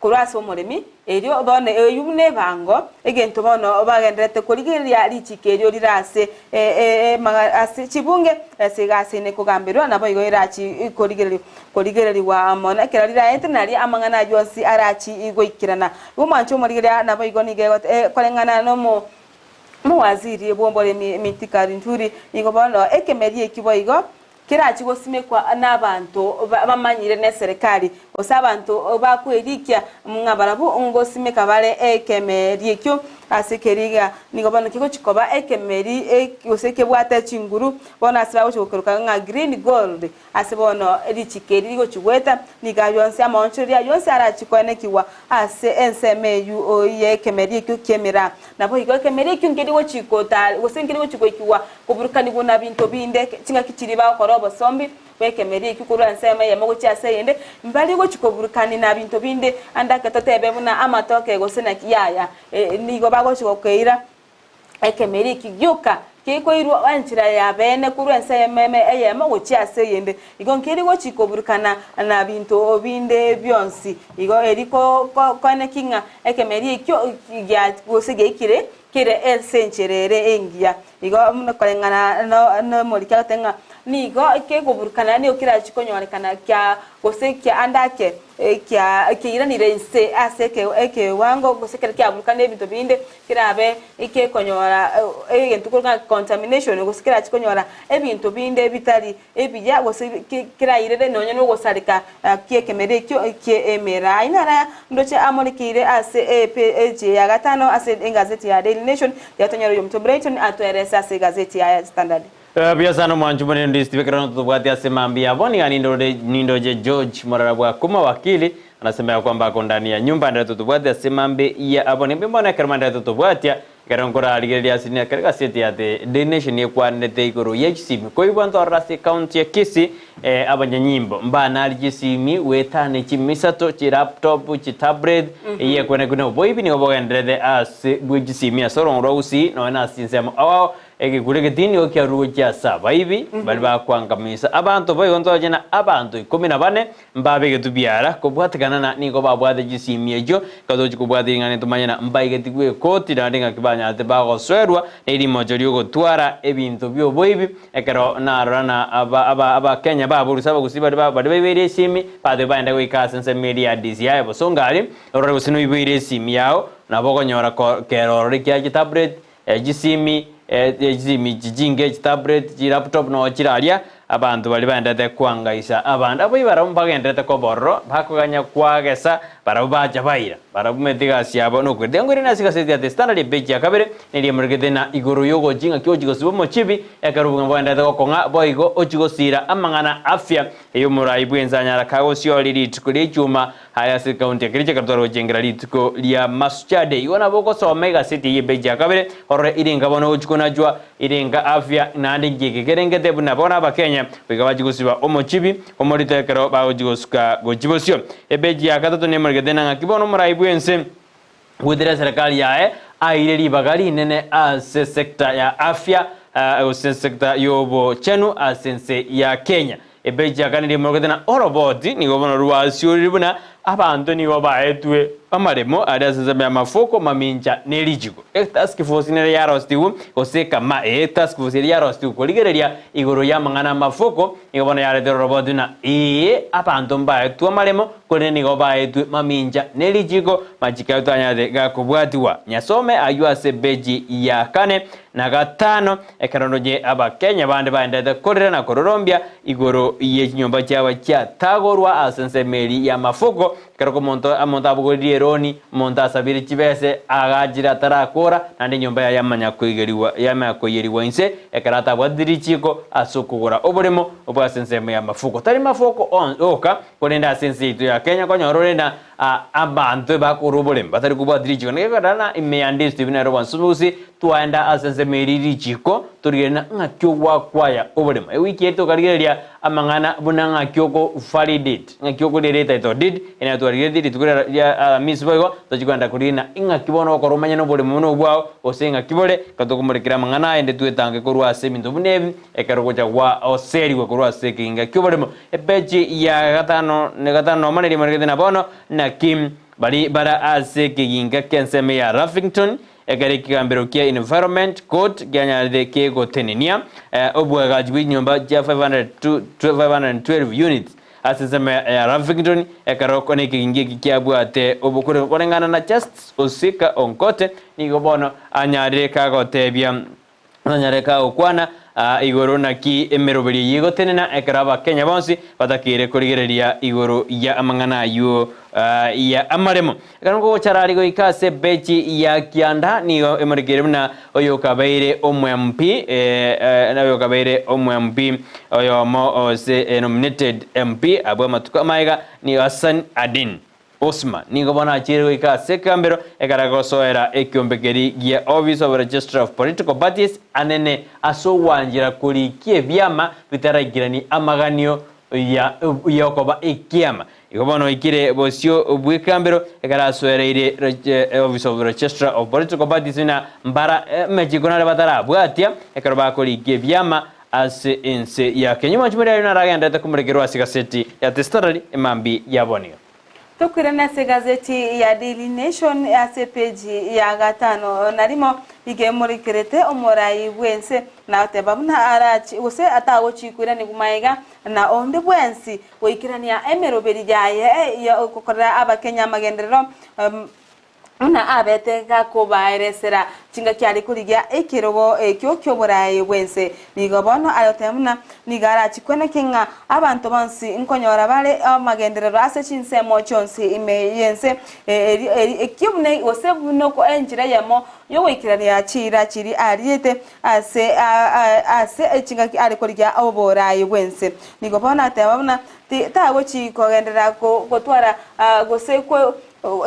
Korwa ase omoremi, erio bono eyio buna ebango, egento bono bagendererete korigereria richiko erio rire ase ase chibunge ase egasi ene kogamberwa, naboigo erachi korigereria korigererigwa mono ekero riraete nario amang'ana ayio onsi arachi goikerana. Igo omwancho omorigereria naboigo nigo ekoreng'ana nomo omowaziri bw'oboremi Mithika Linturi, nigo bono ekemeri ekio boigo Kerachie gosimekwa nabanto bamanyire neserekari, gose abanto bakwerikia ng'a barabwo ngosimeka bare ekemeri ekio ase keriga, nigo bono kegochia koba ekemeri gose kebwate chinguru, bono ase bagochia gokeroka ng'a green gold, ase bono richiko eri rigochia goeta, nigo ayio onsi amaonchoreria ayio onsi arachie koenekigwa ase ensemo eyio y'ekemeri ekio ki'emeraa. Naboigo ekemeri ekio nkeri gochia gota gose nkeri gochia goikigwa Koburukanigwa na binto binde, chingaki chiria bagokora obosombi bw'ekemeri ekio korwa ensemo eyemo gochia ase eyende, mbari gochia koburukani na binto binde, ande ake totebe buna amatoke gose naki, yaya, nigo bagochia gokeira ekemeri ekio gioka gekoirwa enchera ya beene korwa ensemo eyemo gochia ase eyende. Igo nkeri gochia koburukana na binto binde bionsi. Igo eri koeneki ng'a ekemeri ekio gose giaikire Kere ase enchera ere engiya. Igo buna koreng'ana nomoriki agoteba ng'a nigo kegoburukana nigo kerachie konyorekana kia gose kia ande ake kia kiairanire inse ase ekewango gose ekero kiaburukana ebinto binde kerabe gekonyora egento korwa ng'a contamination gose kerachie konyora ebinto binde bitari ebiya gose kerairere nonya nogosareka ki'ekemeri ekio ki'emeraa. Ayio naro aya ndoche amorekeire ase epeji ya gatano ase egazeti ya Daily Nation, riria tonyore oyominto Brighton atoerese ase egazeti ya Standard. Buya sana omwanchi omonene Ndisiti b'ekerero totobwate ase mambia abo niga nindore nindoche George Morara bwa Kuma wakili anasema ya kwamba ako ndani ya nyumba ndere totobwate ase mambia abo nimbe bono ekero mandere totobwatia Ekero nkorarigereria ase ekero egaseti ya The Daily Nation ekwanete igoro ye chisimi koigwa ntorora ase ecounty ya Kisii abanyanyimbo mbanari chisimi goetania chimisato, chilaptop, chitablet eyio ekwenekwa buna oboibi nigo bogendererete ase bwe chisimi ase orongo rwa Gusii nonya na ase chinsemo ao ao egekura egetindi nigo kiarurwe gochia ase abaibi baria bakoangamisa abanto boigo ntoroche na abanto ikomi na bane Mbabegetwe biara kobwatekana na nigo babwate chisimi echio, ekero togochia kobwata ring'ana ntomanye na mbaigetigwe ekoti naende ng'aki banyarete bagosoerwa ne rimocho ri'ogotwara ebinto bi'oboibi. Ekero narora na aba aba Abakenya baboruse abagusii baria baria baibeire esimi, batebia baende goika ase ensemo eria ya DCI bosongo aria, orore gose noiboire esimi yao, nabo okonyora ko kerorore kia chitablet, Chisimi, chisimi echi chinke, chitablet, chilaptop noo chire aria, abanto baria baenderete koangaisa abande. Abwo barabwo mbagenderete koba ororo, bakoganya kwagesa, barabwo bacha baira. Barabwo omanyete egasi yabo nokoira. Tiga nkoirane ase egaseti ya The Standard epeji ya kabere, neria emorekete na igoro y'ogochia ng'aki ochia gosiba omochibi, ekero obogima bwagenderete gokong'a, boigo ochia gosiira amang'ana afya ey'omorai bw'ense anyara kagosioria rituko ri'echuma Aya ase ekaunti ya Kericho ekero tware gochengera rituko ria Mashujaa Day. Igo nabo ogosoma egaseti eye epeji ya kabere orore irenga bono ogochia konachwa, irenga afya naende inki eke kerengete buna bono abakenya goika bachie gosiba omochibi omorito ekero bagochia gosuka gochia bosio. Epeji ya gatato nemoregete na ng'aki bono omorai bwense goetera eserekari yaye. aire ribaga rinene ase sector ya afya gose sector y'obochenu ase ense ya Kenya. Epeji ya kane rimorogete na oroboti nigo bono rwasiorire buna abanto nigo baetwe amaremo aria ase ensemo y'amafuko, mamincha, ne richiiko. Etask force nere yarostigwe gose ekama ee task force eria yarostigwe korigereria igoro y'amang'ana amafuko nigo bono yaretire oroboti buna ee abanto mbaetwe amaremo korende nigo baetwe mamincha ne richiiko machiko aye tanyarete gakobwatigwa. Nyasome ayio ase epeji ya kane na gatano. Ekero ndoche Abakenya bande baenderete korera na kororombia igoro ye chinyomba chiabo chiatagorwa ase ensemo eria y'amafuko, ekero omonto omonto abogoririe eroni, omonto asabire chibese, agachire atarakora, naende enyomba yaye yamanya koigerigwa yamanya koiyerigwa inse, ekero atabwateti richiiko ase okogora oboremo obwa ase ensemo y'amafuko. Tari mafuko onsi oka, korende ase ense yaito ya Kenya konyora ore na Abanto ebakora oboremu batari kobwatia richiko. Naki ekorera na ime ya Ndisto ebi nere obwansu bwonsi, twaenda ase ensemo eria richiko, torigereria na ng'aki ogwakwaya oboremo. Ewiki eye tokarigereria amang'ana buna ng'aki oko validate, ng'aki okoria title deed, ere twarigeretie rituko ria ria Alamisi boigo, tochia kogenda korigia na ing'aki bono okora omanye noboremo buna obwao, gose ing'aki bore, ekero tokomorekera amang'ana aya ende twetange korwa ase ebinto buna ebi, ekero ogocha gwa oserigwe korwa ase ekeginga ki'oboremo. Epeji ya gatano na gatano nomo neria emorekete na bono, naki baria bare ase ekeginga ki'ensemo ya Raffington, ekero ekegambero kia Environment Court kianyarete kegotenenia obwagachi bwe chinyomba chia 512 units ase ensemo ya Raffington, ekero kone ekeginga eki kiabwate obokure koreng'ana na Justice Osika Ongote nigo bono anyarire kagotebia Nonyare kagokwana igoro naki emeroberi eyio egotenena ekero Abakenya bonsi batakeire korigereria igoro ya amang'ana ayio ya amaremo. Ekero ngogochara aria goika ase ebechi ya kianda nigo emorekeire buna oyokabeire omo-MP oyokabeire omo-MP oyomo ose nominated MP abwo amatuko amaiga nigo Hassan Adin. Osman nigo bono achiire goika ase ekegambero ekero agosoera ekiombe keria gia Office of Registrar of Political Parties anene ase ogwanchera korikia ebiama bitaraikirani amaganio ya yokoba ekiama. Igo bono oikire bosio bw'ekegambero ekero asoereire Office of Registrar of Political Parties buna mbara amachiko nare batarabwatia ekero bakorikia ebiama Ase ense ya Kenya omwanchi moria aye naragenderete komorekerwa ase egaseti ya The Standard emambia ya bono. Tokwirane ase egazeti ya Daily Nation ase epeji ya gatano na rimo iga emorekerete omorai bw'ense na goteba buna arachi gose atagochikoiranigwa magega na onde bwensi goikerania emeroberi yaye ya ogokorera abakenya amagenderero Buna abete gakobaeresera chingaki are korigia ekerogo ekio ki'oboraai bw'ense. Nigo bono ayoteba buna nigo arachikwe naki ng'a abanto bonsi nkonyora bare amagenderero ase chinsemo chionsi ime y'ense eri eri ekio buna gose buna enchera eyemo y'ogoikerania chiira chiria ariete ase ase chingaki are korigia oboraai bw'ense. Nigo bono ateba buna tagochi kogenderera gotwara gose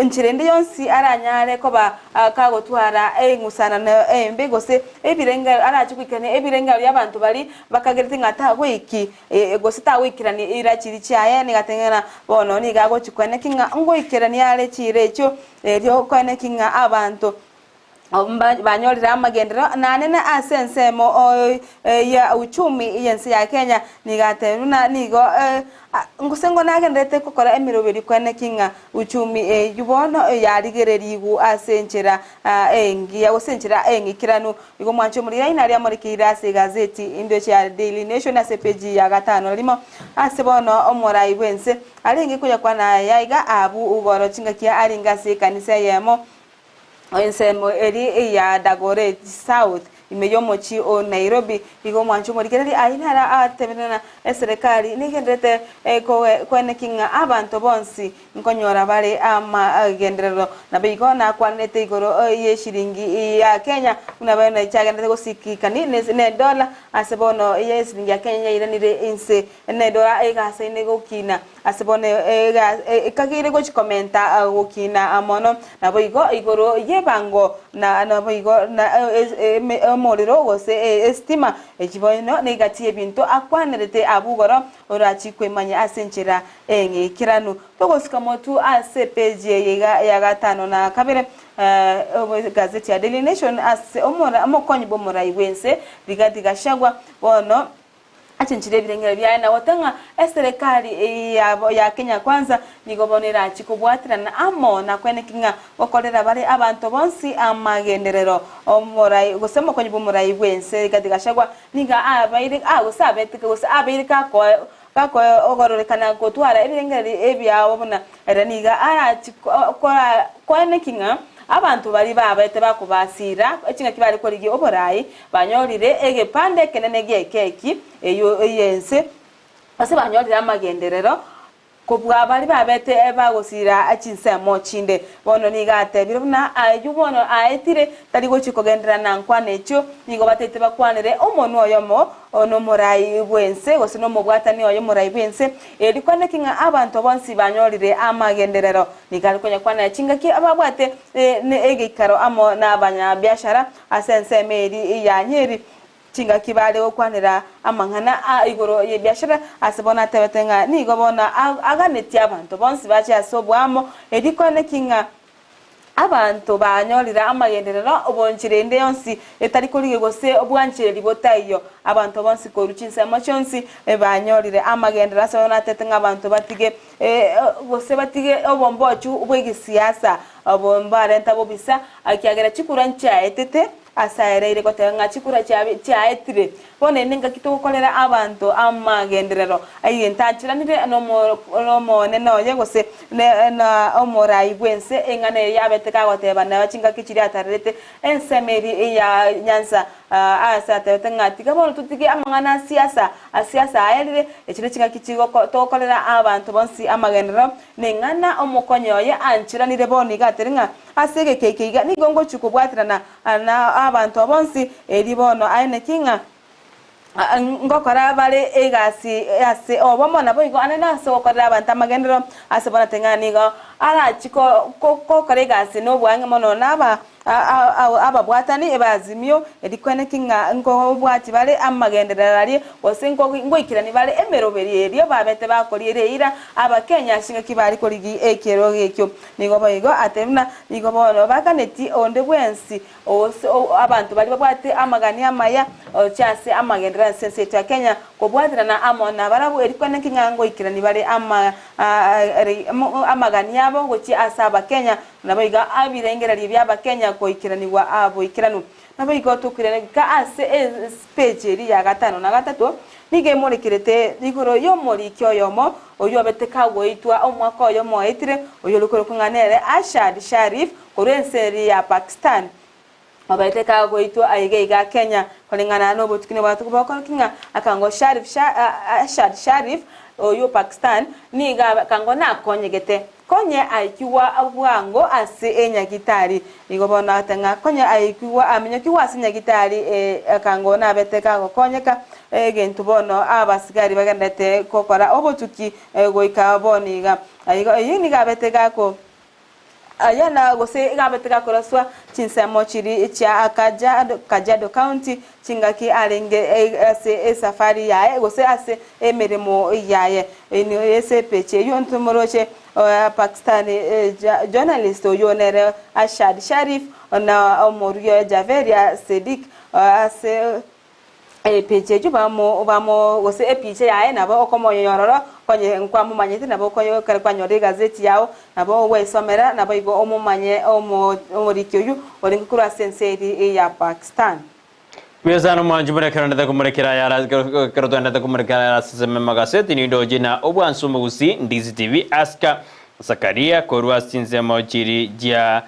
Enchera ende yonsi aranyare koba kagotwara eng'usanano embe gose ebirengererio, arache goikerania ebirengererio bi'abanto baria bakagerete ng'a tagoiki gose tagoikerania eira chiria chiaye, nigo atebire ng'a bono nigo agochia koeneki ng'a ngoikerania are chiira echio, erio koeneki ng'a abanto banyorire amagenderero nanene ase ensemo ya uchumi y'ense ya Kenya, nigo atebire buna nigo gose ngo nagendererete gokora emeroberio kweneki ng'a uchumi eyio bono yarigererigwe ase enchera engiya gose enchera eng'ikeranu. Igo mwanche omoriri aina aria amorekeire ase egazeti endoche ya Daily Nation ase epeji ya gatano na rimo ase bono omorai bw'ense arenge koyakwana aya iga Ahabu igoro chingaki arenge ase ekanisa eyemo Ensemo eria eya Dagoretti South, ime y'omochie o Nairobi. Igo omwancho omorigereria aye nere atebire ng'a eserekari negendererete koeneki ng'a abanto bonsi nkonyora bare amagenderero. Naboigo nakwanete igoro y'eshiringi ya Kenya buna bono chiagendererete gosikikani ne dollar ase bono esiringi ya Kenya yairanire inse ne dollar egasaine gokina. Ase bono ekageire gochia komenta gokina mono, naboigo igoro y'ebango, na naboigo omorero gose esitima, echi bono negati y'ebinto akwanerete abwo igoro orachie kwemanya ase enchera eng'ikeranu. Togosika motwe ase epeji eye iga ya gatano na kabere. Egazeti ya Daily Nation ase omokonyi bw'omorai bw'ense Rigathi Gachagua bono achenchire ebirengero biaye na goteba ng'a eserekari ya Kenya Kwanza nigo bono erachie kobwaterana amo na kweneki ng'a gokorera bare abanto bonsi amagenderero. Omorai gose omokonyi bw'omorai bw'ense Rigathi Gachagua nigo abaire gose abeteke gose abeire gakoa Gakogororekana gotwara ebirengererio ebiao buna ere nigo arachie koeneki ng'a abanto baria babete bakobasiira chingaki bare korigia oboraai banyorire egepande ekenene gi'ekeki eyio y'ense, gose banyorire amagenderero kobua baria babete bagosiira chinsemo chinde. Bono nigo atebire buna ayio bono aetire tari gochia kogenderera na nkwana echio, nigo bataete bakwanere omonwa oyomo nomorai bw'ense, gose nomobwatani oye omorai bw'ense, erio kwaneki ng'a abanto bonsi banyorire amagenderero. Nigo are konyakwanera chingaki ababwate egeikaro amo nabanyabiashara ase ensemo eria ya Nyeri, chingaki bare gokwanera amang'ana a igoro y'ebiashara, ase bono atebete ng'a nigo bono aganetie abanto bonsi bache ase oboamo, erio kwaneki ng'a Abanto banyorire amagenderero obonchera ende yonsi etari korigia gose obwanchereri botaiyo. Abanto bonsi korwa chinsemo chionsi banyorire amagenderero ase bono natete ng'a abanto batige gose batige obombochu bw'egesiasa obo mbarenta bobisa ekiagera chikura nchiaetete ase aereire goteba ng'a chikura chiaetire. Bono ere nengaki togokorera abanto amagenderero aye ntancheranire nomonene oye gose omorai bw'ense eng'ana eye yabete kagoteba neba chingaki chiria atarerete ensemo eria ya nyansa ase atebete ng'a tiga bono totige amang'ana a siasa asiasa aerire echi nechingaki togokorera abanto bonsi amagenderero neng'ana omokonyi oye ancheranire bono iga atere ng'a ase egeka eke iga nigo ngochia kobwaterana Na abanto bonsi, erio bono aye naki ng'a ngokora bare egasi ase obomo, naboigo ande nase ogokorera abanto amagenderero ase bono ting'ana nigo arachie gokora egasi noboang'e mono na ababwatani b'Azimio, erio kweneki ng'a nkobwati bare amagenderero aria, gose ngoikerania bare emeroberio eria babete bakoriera eira Abakenya ase chingaki bare korigia ekerogo ekio. Nigo boigo atebire buna nigo bono bakaneti onde bwensi gose abanto baria babwate amagani amaya gochia ase amagenderero ase ense yaito ya Kenya kobwaterana amo nabarabwo erio kweneki ng'a ngoikerani bare amagani abo gochia ase abakenya naboigo ebirengererio bia abakenya goikeranigwa aboikeranu. Naboigo tokoirana goika ase epeji eria ya gatano na gatato, nigo emorekerete igoro y'omoriki oyomo oyio obete kagoitwa omwaka oyomo oetire, oyio ore korokwa ng'a nere Arshad Sharif korwa ense eria ya Pakistan, obete kagoitwa aiga iga Kenya. Koreng'ana nobotuki bwatuko bokorokia ng'a akango Sharif Arshad Sharif oyio o Pakistan nigo akango nakonyegete Konye aikigwa bwango ase enyagitari. Nigo bono agoteba ng'a konye aikigwa aminyokigwa ase enyagitari akango nabete kagokonyeka egento bono abasigari bagenderete gokora obotuki goika bono iga. Igo eyio nigo abete gako aya na gose iga abete gakoroswa chinsemo chiria chia Kajiado Kajiado County chingaki arenge ase esafari yaye gose ase emeremo yaye. Ase epeji eyio ntomoroche Pakistan journalist oyio nere Arshad Sharif na omorugi oye Javeria Sediq ase epeji eyio bamo gose epicha yaye nabo okomoyora ororo konye nkwamomanyete nabo ekero kwanyorire egazeti yao nabo ogwesomera naboigo omomanye omoriki oyio orenge korwa ase ense eria ya Pakistan. Mbuya sana omwanchi buna ekero ndete komorekera ayare ekero twendete komorekera ayare ase ensemo y'amagaseti nindoche na obwansu omogusii Ndizi TV Aska Zakaria korwa ase chinsemo chiri chia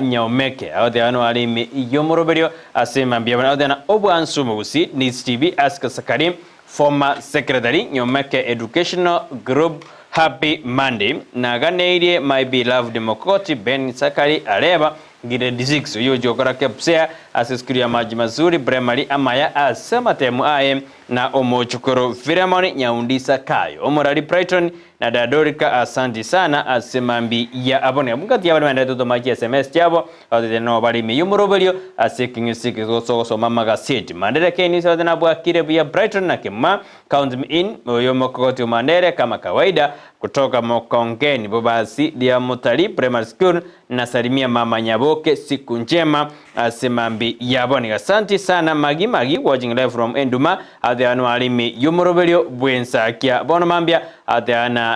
Nyaomeke agoteba noare ime y'omoroberio ase mambia buna agoteba na obwansu omogusii Ndizi TV Aska Zakaria Former Secretary Nyaomeke Educational Group Happy Monday naganeirie my beloved Mokogoti Ben Sakari Areba Grade 6 oyio ochia gokora KPSEA ase esukuru ya Maji Mazuri Primary amaya ase amatemu aye na omochokoro Philemon Nyaundi Sakayo omorari Brighton Na Dadorika asanti sana ase mambi ya abone. Abwo ngati yabare baenderete gotoma chi sms chiabo, batete no bare ime y'omoroberio ase ekeng'ese eke gose amagaseti. Mandere Ken Sauti na bwakire buya Brighton na Kema count me in oyo mokogoti Mandere kama kawaida kutoka Mokongeni Bobasi dia Mutali Primary School nasalimia mama Nyaboke siku njema ase mambi yabone. Asante sana Magi Magi watching live from Enduma ate ano alimi y'omoroberio bwensakia bono mambia ate ana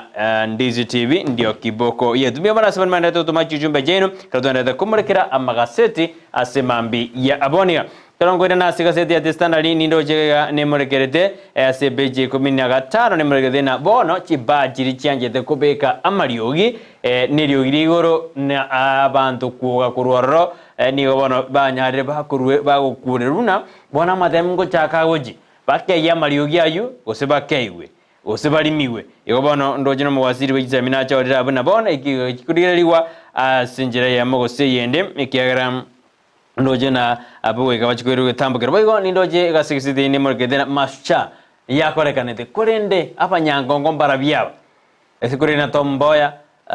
Ndizi TV ndio kiboko yetu. Mbia bana sabani mandete utuma chujumbe jenu katuendete kumurekera amagaseti ase mambi ya abonia. Torongoire na ase gaseti ya The Standard nindo chega nemurekerete ase peji 15 nemurekerete na bono chibajiri chianchete kobeka amariogi neriogi rigoro na abanto kuoga korwa nigo bono banyarire bakorwe bagokureruna bono amatemu ngochaka gochi bakeiya amariogi aywo gose bakeiwe gose barimiwe igo bono ndoche na omowasiri bwa chisemi nachorire abwo na bono ekigo chikorigereriwa ase enchera eyemo gose eyende ekiagera ndoche na abwo goika bachikwere getambokero boigo nindoche egasegesete nemorekete na masucha yakorekanete korende abanyangongo mbarabiaba ase kore na Tom Mboya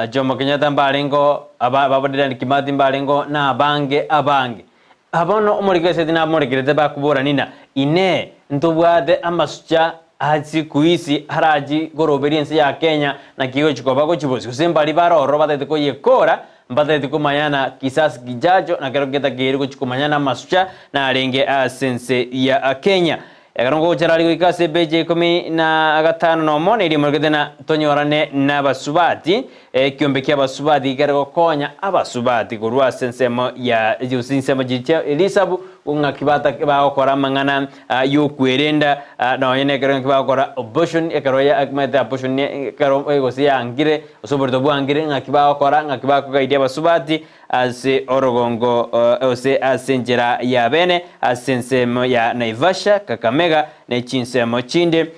Jomo Kenyatta mbarengo aba baba Dedan Kimathi mbarengo na abange abange abono omorekeseti namorekerete bakubora nina ine ntobwate amasucha ase kuisi arachi koroberia ense ya Kenya na kigochikoba gochibosi gose mbari baroro batete koyekora mbatete komanyana kisasi kijacho na kero getakeire gochikomanyana amasucha narenge ase ense ya Kenya. Ekero ngogochera ari goika ase epeji 15 nomo neri morekete na tonyorane na abasubati ekiombe kia abasubati kere gokonya abasubati korwa ase ensemo ya gose ensemo chiria elisabu ng'aki bata bagokora amang'ana yokwerenda nonye na ekero ng'aki bagokora abortion ekero ya maete abortion ekero gose yangire gose oborito bwangire ng'aki bagokora ng'aki bakogaidia abasubati ase orogongo ose ase enchera ya bene ase ensemo ya Naivasha, Kakamega na chinsemo chinde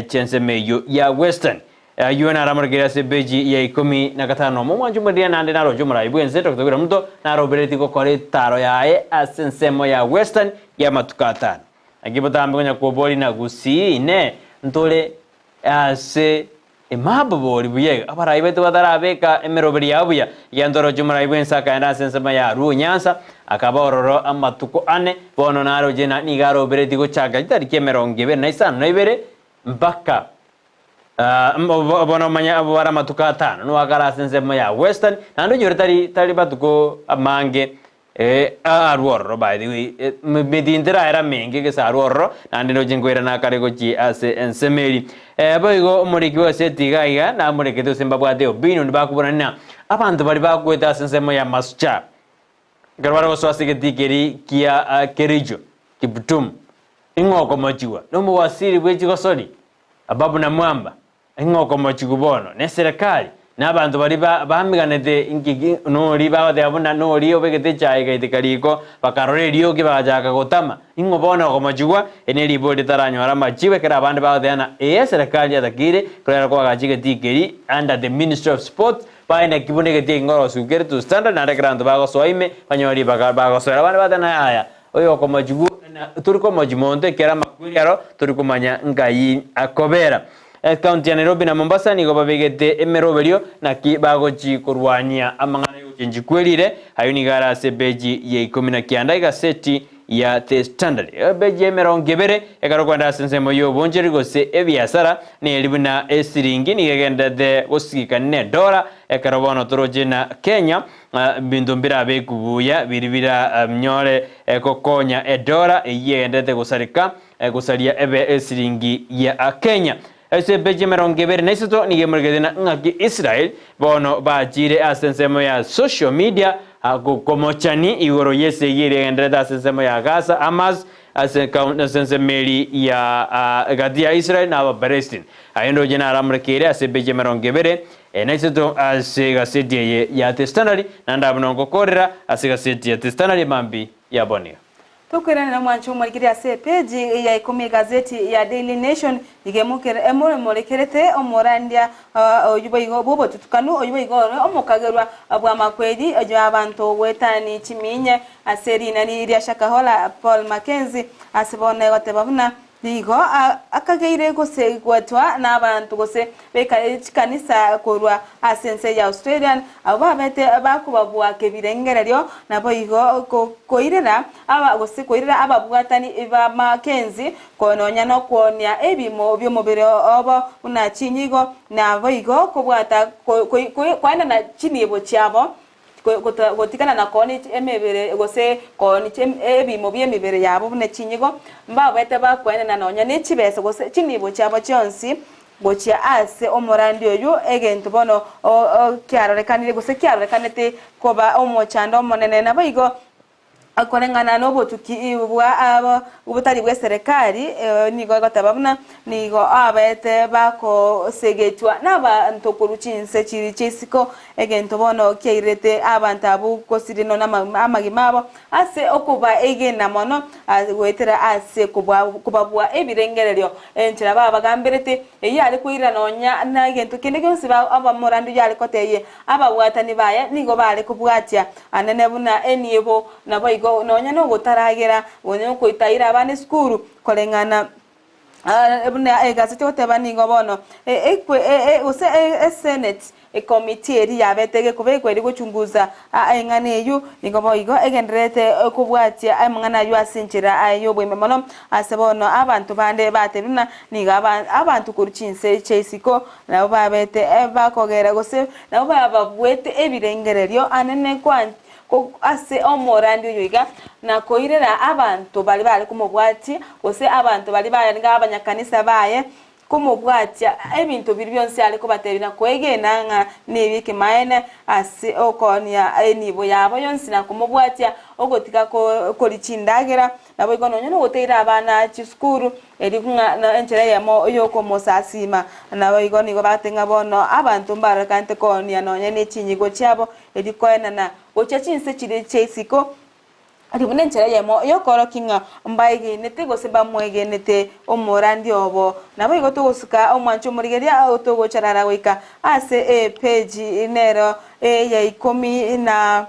chiensemo eywo ya Western. Aywo naramorekere ase epeji ya 15 omomwancho omoriria naende naroche omorai bwa ense Dr. William Ruto narobereti gokora etaro yaye ase ensemo ya Western ya amatuko atano. Naki botambe konya kobori na gusii ine ntore ase emabobori buya iga abarai baito batarabeka emeroberi yabo buya iga ntoroche omorai bwa ense akaenda ase ensemo ya Luo Nyanza akaba ororo amatuko ane bono naroche na niga arobereti gochaka chitariki 25 mpaka bono omanye abo bare amatuko atano niwakara ase ensemo ya Western naende onyore tari tari matuko amange arwo ororo by the way mitintera era menge gese arwo ororo naende ndoche nkoira nakare gochi ase ensemo eri. Boigo omoriki bwa eseti iga iga namorekete ase mbabwate opinion bakobora ng'a abanto baria bakwete ase ensemo ya masucha ekero bare gosoa ase egetii keria kia Kericho Kiptum ing'o okomochigwa na omowasiri bwe chigosori Ababu na Mwamba ing'o okomochigwa bono na eserekari na abanto baria ba bamiganete inki nori bagoteba buna nori obegete echae egaitika riko bakarora erioki bagachaka gotama ing'o bono okomochigwa eri neribori ritaranyora amachibo ekero abande bagoteba ng'a ee eserekari yatakeire korera koagacha egetii keria under the ministry of sports baende ki buna egetii eke ngorosigwa kere to standard naende ekero abanto bagosoa ime banyore ribaga bagosoera abande bagoteba ng'a yaya oyo okomochigwa tori komochia monto ekero amakweri aro tori komanya nkai akobera. Ekaunti ya Nairobi na Mombasa nigo babegete emeroberio naki bagochi korwania amang'ana y'ogochenchia kwerire ayio nigo are ase epeji ya 19 egaseti ya The Standard. Epeji ya 20 ekero kwenda ase ensemo y'obonchori gose ebiasara neri buna esiringi nigo egenderete gosigikani na edora ekero bono toroche na Kenya binto mbirabekwe buya biri biranyore gokonya edora eyio egenderete gosareka gosaria ebe esiringi ya Kenya. Ase epeji 23 nigo emorekete na ng'aki Israel bono bachire ase ensemo ya social media gokomochani igoro y'esegi eria egenderete ase ensemo ya Gaza Hamas ase ase ensemo eri ya gati ya Israel na Abapalestine. Aye ndoche naramorekeire ase epeji 23 ase egaseti eye ya The Standard naende abwo nongokorera ase egaseti ya The Standard mambi ya bonia. Tokoiranera omwancho omorikiri ase epeji ya 10 egazeti ya Daily Nation nigo emorekerete omorandia oyu boigo bw'obotutukanu oyu boigo ore omokagerwa bw'amakweri oyo abanto goetani chiminye ase rinani ria Shakahola Paul Mackenzie ase bono egoteba buna Nigo akageire gosegwetwa n'abanto gose beka chikanisa korwa ase ense ya Australian, abwo babete bakobabua kebirengererio, naboigo koirera aba gose koirera ababwatani ba Mackenzie nonya nokwonia ebimo bi'omobere obo buna chinyigo, naboigo kobwata koenana chinibo chiabo. Gotigana na koonia emebere gose koonia ebimo bi'emebere yabo buna chinyigo, mbabete bakoenena nonya ne chibesa gose chinibo chiabo chionsi gochia ase omorandi oyio, egento bono kiarorekanire gose kiarorekanete koba omochando omonene. Naboigo Koreng'ana nobotuki bwa botari bw'eserekari, nigo egoteba buna nigo abete bakosegetwa nabanto korwa chinse chiria chia isiko, egento bono kiairete abanto abwo gosiria nonya amagima abo ase okobaegena mono goetera ase kobabua ebirengererio enchera babagamberete, eyio yare koira nonya negento kende gionsi abamorandi yare kotebia ababwatani baye nigo bare kobwatia Anene buna enibo, naboigo nonya nogotaragera, nonya nokoitaira abana esukuru, koreng'ana buna egazeti egoteba nigo bono gose esenate ecommittee eria yabete egekobekwa eria gochunguza eng'ana eyio, nigo boigo egendererete kobwatia amang'ana ayio ase enchera yoboime mono. Ase bono abanto bande batebire buna nigo abanto korwa chinse chia isiko Nabo babete bakogera gose nabo bababuete ebirengererio anene ase omorandi oyo iga, na koirera abanto baria bare komobwatia, gose abanto baria barenge abanyakanisa baye, komobwatia ebinto biria bionsi are kobatebia na koegena ng'a nebi'ekemaene ase okoonia enibo yabo yonsi na komobwatia ogotiga koria chindagera. Naboigo nonya nogoteira abana chisukuru, erio ng'a nenchera eyemo y'okomosasiima. Naboigo nigo bagoteba ng'a bono abanto mbarorekanete koonia nonya ne chinyigo chiabo, erio koenana gochia chinse chiria chia isiko, erio buna enchera eyemo y'okoorokia ng'a mbaegenete gose mbamwegenete omorandia obo. Naboigo togosuka omwancho omorigereria togocharara goika ase epeji nero eya ikomi na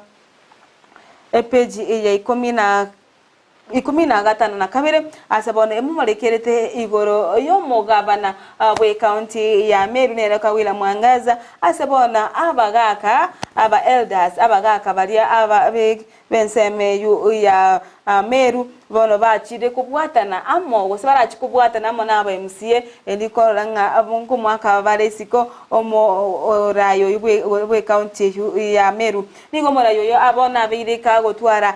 epeji eya ikomi na 15 ase bono emomorekerete igoro y'omogabana bw'ecounty ya Meru nere Kawira Mwangaza ase bono abagaka aba elders abagaka baria aba b'ensemo eyio ya Meru bono bachire kobwatana amo gose barachi kobwatana amo na aba MCA erio korora ng'a nkomwaka bare isiko omorai oyio bw'ecounty eyio ya Meru. Nigo omorai oyo bono abeire kagotwara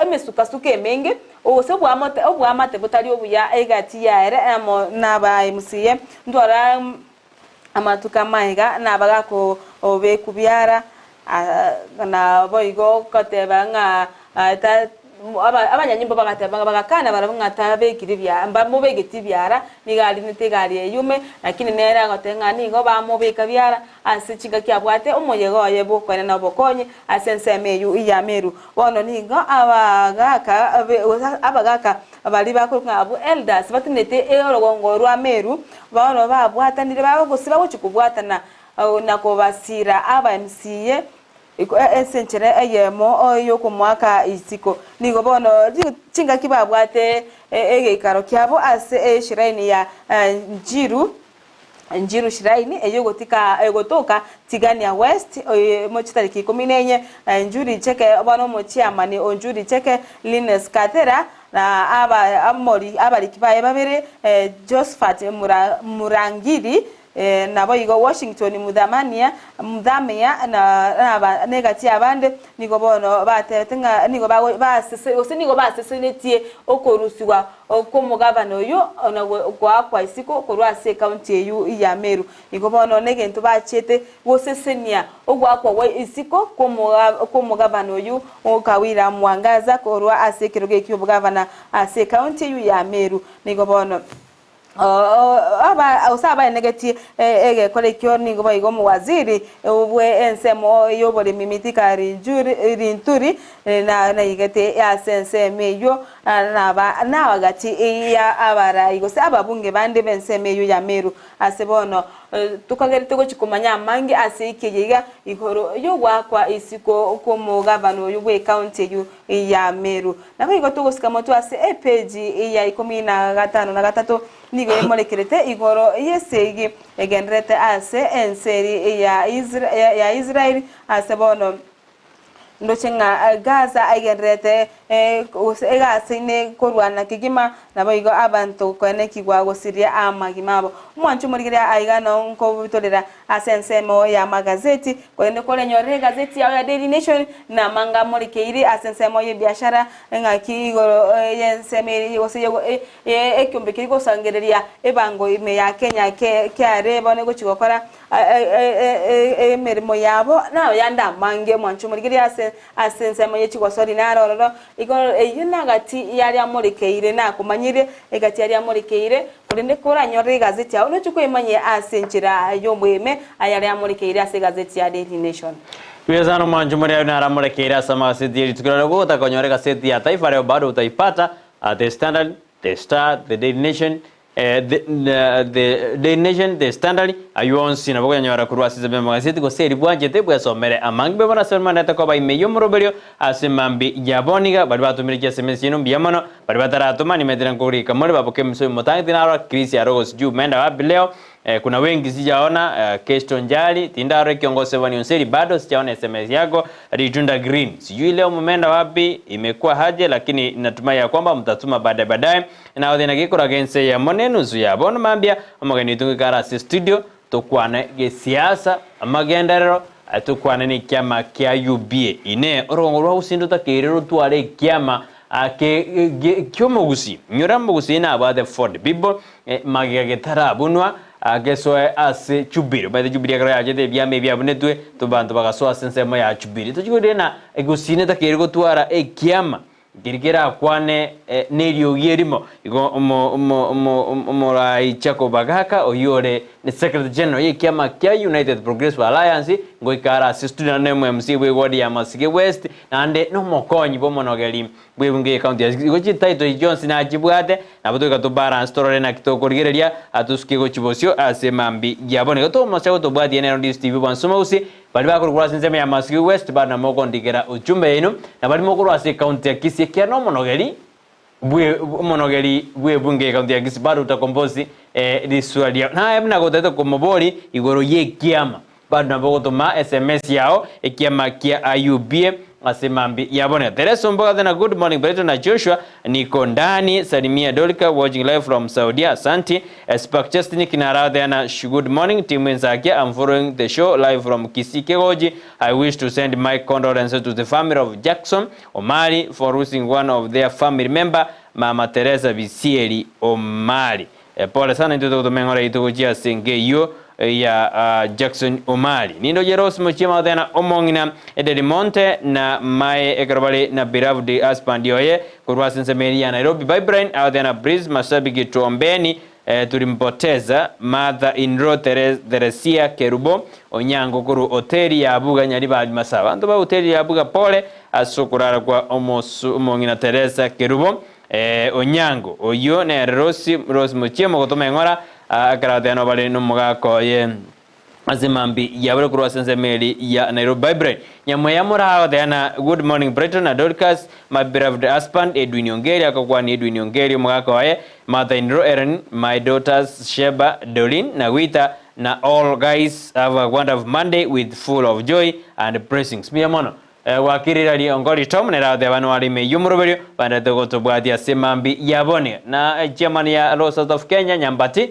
emesukasuko emenge, gose oboamate botari obuya egati yaere amo n'abaemusiye. Ntwara amatuko amaiga nabagaaka obekubiara, naboigo goteba ng'a Abanyanyimbo bagateba bagakana barabwo ng'a tabekiri biara, mbamobegeti biara, nigo arinete egari eyio ime, lakini nere agoteba ng'a nigo bamobeka biara ase chingaki abwate omoyega oye bw'okoenena obokonyi ase ensemo eyio ya Meru. Bono nigo abagaka abagaka baria bakorokwa ng'a abwo elders batenenete orogongo rwa Meru, bono babwatanire gose bagochia kobwatana na kobasira aba MCA. Ase enchera eyemo y'okomoaka isiko. Nigo bono chingaki babwate egeikaro kiabo ase eshiraini ya Njiru, Njiru Shrine, eyio egotika egotoka Tigania West, chitariki ikomi na enye, Njuri Cheke bono omochiamani o Njuri Cheke, Linus Kathera, na abariki baye babere, Josphat Murangiri Naboigo Washington Muthamania, Muthamia, na negati y'abande nigo bono batebete ng'a nigo basese gose nigo basesenetie okorusigwa kw'omogabana oyio na goakwa isiko korwa ase ekaunti eyio ya Meru. Igo bono negento bachiete gosesenia ogoakwa gwa isiko kw'omogabana oyio Kawira Mwangaza korwa ase ekerogo eki'obogabana ase ekaunti eyio ya Meru. Nigo bono. Gose abaenegetie egekora ekio nigo boigo omowaziri bwe ensemo y'oboremi Mithika Linturi naigete ase ensemo eyio. naba nabagati ya abarai gose ababunge bande b'ensemo eyio ya Meru. Ase bono tokagerete gochia komanya amange ase ekeyia iga igoro y'ogoakwa isiko kw'omogavana oyio bw'ecounty eyio ya Meru. Naboigo togosika motwe ase epeji ya ikomi na gatano na gatato nigo emorekerete igoro y'esegi egendererete ase ense eri ya Israel ase bono Ndoche ng'a Gaza aigendererete gose egasaine korwana kegima, naboigo abanto koenekigwa gosiria amagima abo. Omwancho omorigereria aiga nao nkobutorera ase ensemo y'amagazeti, korende korenyorere egazeti yao ya Daily Nation namanga amorikeiri ase ensemo y'ebiashara ng'aki igoro y'ensemo eye gose ekiombe keria gosangereria ebango ime ya Kenya kiare bono egochi gokora Emeremo yabo nabayande amange, omwancho omorigereria ase ase ensemo ye chigosori naro ororo, igo eyio nagati yaria amorekeire nakomanyirie, egati yaria amorekeire, korende koranyore egazeti yao nochie koemanyia ase enchera y'obweme ayaria amorekeire ase egazeti ya Daily Nation. Buya sana omwancho omorigereria naro amorekeire ase amagazeti ye rituko riria gotakonyora egaseti ya Taifa Leo bado utaipata, The Standard, The Star, The Daily Nation, The Daily Nation, The Standard, ayio onsi nabo okonyanyora korwa ase ensemo y'amagaseti gose eria bwanchete bwesomere amange mbuya mono ase baria mwanete koba ime y'omoroberio ase mambia ya bono iga baria batomire chiasemi chiaino mbuya mono baria bataratoma nimetire nkorika more baboke emiso y'omotang'iti narora Chris Arogo sijui umeenda wapi leo kuna wengi sijaona Kesto Njali tindarora ekiongoso Evan Onseri bado sijaona sms yako Ritunda Green sijui leo mumeenda wapi imekuwa aje lakini natumai ya kwamba mtatuma baadaye baadaye Na othina gekoraga ense eyemo na enusu ya bono mambia, omogeni oito ngoika are ase estudio, tokwane gesiasa, amagenderero, tokwane na ekiama kia UBA. Inee, orogongo rwa gusii ndotakeire rotware ekiama ki'omogusii? Inyora omogusii nabwate Ford People, magega getarabunwa, gesoe ase Jubilee. Omanyete Jubilee ekero yachete ebiama ebi biabunetwe, abanto bagasoa ase ensemo ya Jubilee. Tochia korire na gusii netakeire gotwara ekiama Nkeri kerakwane neriogi erimo. Igo omorai Jacob Agaka oyio ore Secretary General y'ekiama kia United Progressive Alliance ngoika are ase studio naende nomo MC bw'eward ya Masige West naende nomokonyi bw'omonogeri bw'ebunge y'ecounty ya Kisii. Igo chititle echi chionsi nachibwate nabo toika to balance torore naki tokorigereria atosuke gochia bosio ase mambia yabo. Nigo tomosa gotobwatia nero Ndizi TV bwansi omogusii Baria bakorokwa ase ensemo ya Masigi West bari namo okondigera uchumbe yaino, na baria mokorwa ase ecounty ya Kisii ekiagera nomonogeri bwe omonogeri bw'ebunge y'ecounty ya Kisii bado utakombosi eh, riswa riao. Naye buna gotagete komobori igoro y'ekiama bado nabo ogotoma sms yao ekiama kia IUBA ase mambia ya bono. Teresa Omboga tena good morning Brighton na Joshua niko ndani salimia Dorika watching live from Saudia asanti Spark Justin Kinara tena good morning team Ensakia I'm following the show live from Kisii Kegoji I wish to send my condolences to the family of Jackson Omari for losing one of their family member Mama Teresa Bisieri Omari Pole sana intwe togotoma eng'ora yaito gochia ase enka eyio ya Jackson Omari. Nindoche Rose Mochiema goteba omong'ina Ederimonte na Mae ekero bare na beloved husband oye korwa ase ensemo eria ya Nairobi. Bybrine agoteba na Brice Mashabiki tuombeni tulimpoteza Martha in-law Theresia Kerubo Onyango korwa hoteli ya Abuga Nyaribari Masaba. Abanto ba hoteli ya Abuga pole ase okorara kwa omong'ina Teresa Kerubo Onyango. Oyio nere Rose Rose Mochiemo gotoma eng'ora Ekero agateba nobare nomogaka oye ase mambi yabare korwa ase ensemo eri ya Nairobi Bible. Nyamweya moraa agoteba na Good morning Brighton na Dorcas, my beloved husband Edwin Ongeri akakwania Edwin Ongeri omogaka oye, Martha in law Ellen, my daughters Sheba, Doreen na Witha na all guys have a wonderful Monday with full of joy and blessings. Mbuya mono. Gwakirire riongo ritomo nere agoteba nware ime y'omoroberio bandete gotobwatia ase mambi ya boni. Na chairman ya Law Society of Kenya Nyambati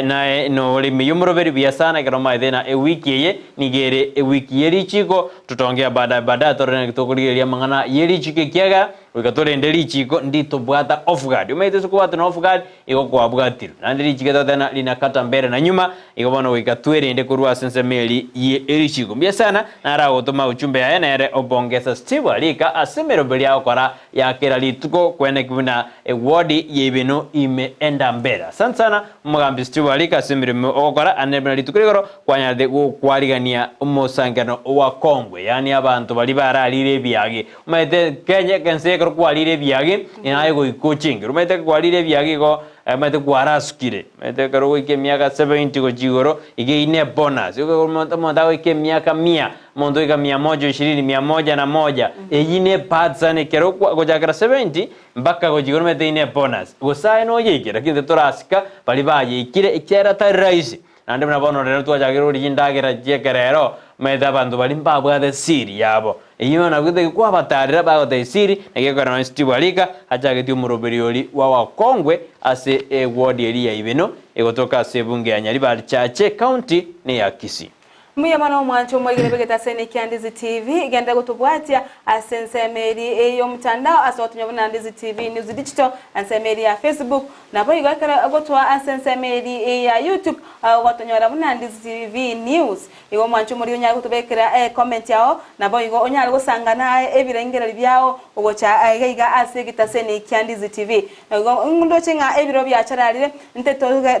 naye nore ime y'omoroberio buya sana ekero omaete na ewiki eye nigo ere ewiki ye richiko totongea baadaye baadaye torore naki tokorigereria amang'ana ye richiko ekiagera goika torende richiko nditobwata off guard. Omanyete ase okobwatwa na off guard igo kwabwatirwe naende richiko etoteba na rinakata mbere na nyuma Igo bono goika twerende korwa ase ensemo eria ye erichiiko. Mbuya sana nare agotoma uchumbe yaye nere obongesa Steve arika ase emeroberi agokora ya kera rituko kweneki buna ewodi yeibeno ime enda mbere. Asante sana omogambi Steve arika ase emeremo ogokora ande buna rituko rigoro kwanyarete gokwarigania omosangerano wa kongwe yaani abanto baria bararire ebiage. Omanyete Kenya ense. ekero kwarire ebiage, naye goika ochengerwe. Omanyete ekero kwarire ebiage igo, omanyete kwarasukire, omanyete ekero ogoika emiaka 70 gochia igoro, iga eywo ne ebonus. Igo omonto omonto agoika emiaka mia, omonto ogoika mia moja ishirini, mia moja na moja, eywo ne ebahati sana ekero kwa gochakera 70 mpaka gochia igoro omanyete eywo ne ebonus. Gose aye noyeikire, lakini intwe torasika baria bayeikire ekiagera tari rahisi. Naende buna bono rero twachakire korigia endagera chi'ekerero, omanyete abanto baria mbabwate esiri yabo. Eyio nabwo gete kwabatarera bagoteba esiri, naki ekero nonye Steve Arika achagetie omoroberi oria bw'abakongwe ase eward eria ya Ibeno egotoka ase ebunge ya Nyaribari Chache County neya Kisii. Mbuya mono omwancho omoigere bw'egete ase Nicky and Lizzy TV, genda gotobwatia ase ensemo eri y'omotandao ase ogotonya buna Lizzy TV News Digital, ensemo eri ya Facebook, Naboigo ekero ogotoa ase ensemo eri ya YouTube, ogotonyora buna Ndizi TV News. Igo omwanche omorigia onyare gotobekera ecomment yao, naboigo onyare gosangana aye ebirengererio biao ogocha aiga iga ase egetaseni kia Ndizi TV. Igo ndoche ng'a ebiro biachararire, nte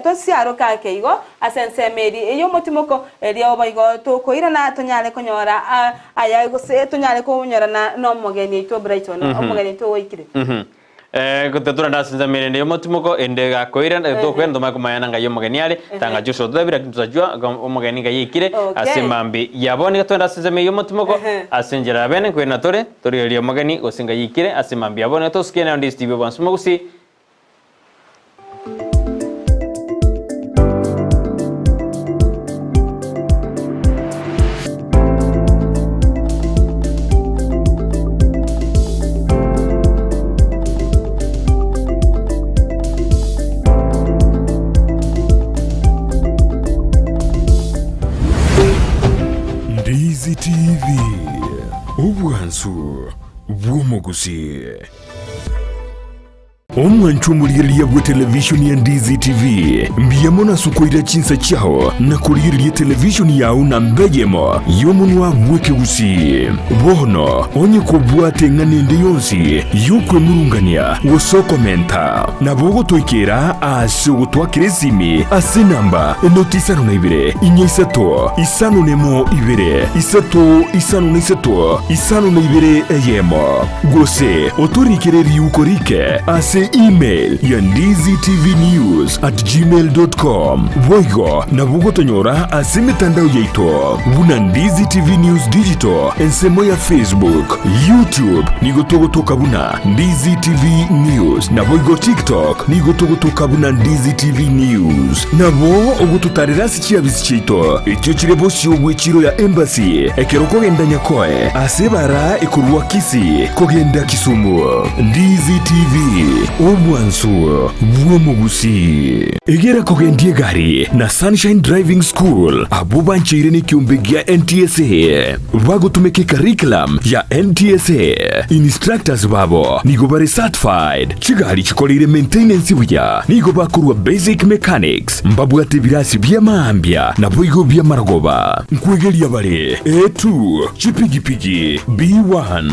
tosiaroke ake igo ase ensemo eri y'omotimoko, erio boigo tokoirana tonyare konyora aya gose tonyare konyorana nomogeni oito Brighton, omogeni oito oikire. Gotatura ase ensemo erende y'omotimoko, ende gakoira, tokoira ntomanye komanya ng'ai omogeni are, tanga Joshua ototebire, lakini tutachua omogeni ng'ai aikire ase mambia yabo. Nigo twende ase ensemo eyio y'omotimoko, ase enchera ya bene, nkoirana tore, torigererie omogeni gose ng'ai aikire ase mambia yabo. Nigo tosukie nero Ndisi TV obwansu mogusi. Ndizi TV, obwansu bw'omogusii. Omwancho omorigereria bwe televishoni ya Ndizi TV, mbuya mono ase okoira chinsa chiao na korigereria televishoni yao namba eyemo y'omonwa bw'ekegusii. Bono onye kobwate eng'ana ende yonsi y'okwemurungania gose okomenta, nabo ogotoikera ase ogotwakera esimi ase enamba enoti isano na ibere, inya isato, isano nemo ibere, isato isano na isato, isano na ibere eyemo. Gose otorikere riuko rike ase email ya ndizitvnews@gmail.com. Boigo nabo ogotonyora ase emetandao yaito buna Ndizi TV News Digital ensemo ya Facebook, YouTube nigo togotoka buna Ndizi TV News naboigo TikTok nigo togotoka buna Ndizi TV News. Nabo ogototarera ase chiabisi chiaito echio chire bosio bw'echiro ya Embassy ekero okogenda Nyakoe ase ebara ekorwa Kisii kogenda Kisumu. Ndizi TV, obwansu bw'omogusii. Egera kogendia egari na Sunshine Driving School abwo bancheire nekiombe gia NTSA. Bagotumeka ecurriculum ya NTSA. Instructors babo nigo bare certified. Chigari chikoreire maintenance buya nigo bakorwa basic mechanics, mbabwate ebirasi bi'amaambia naboigo bi'amarogoba. Nkwegeria bare A2, chipigipigi, B1.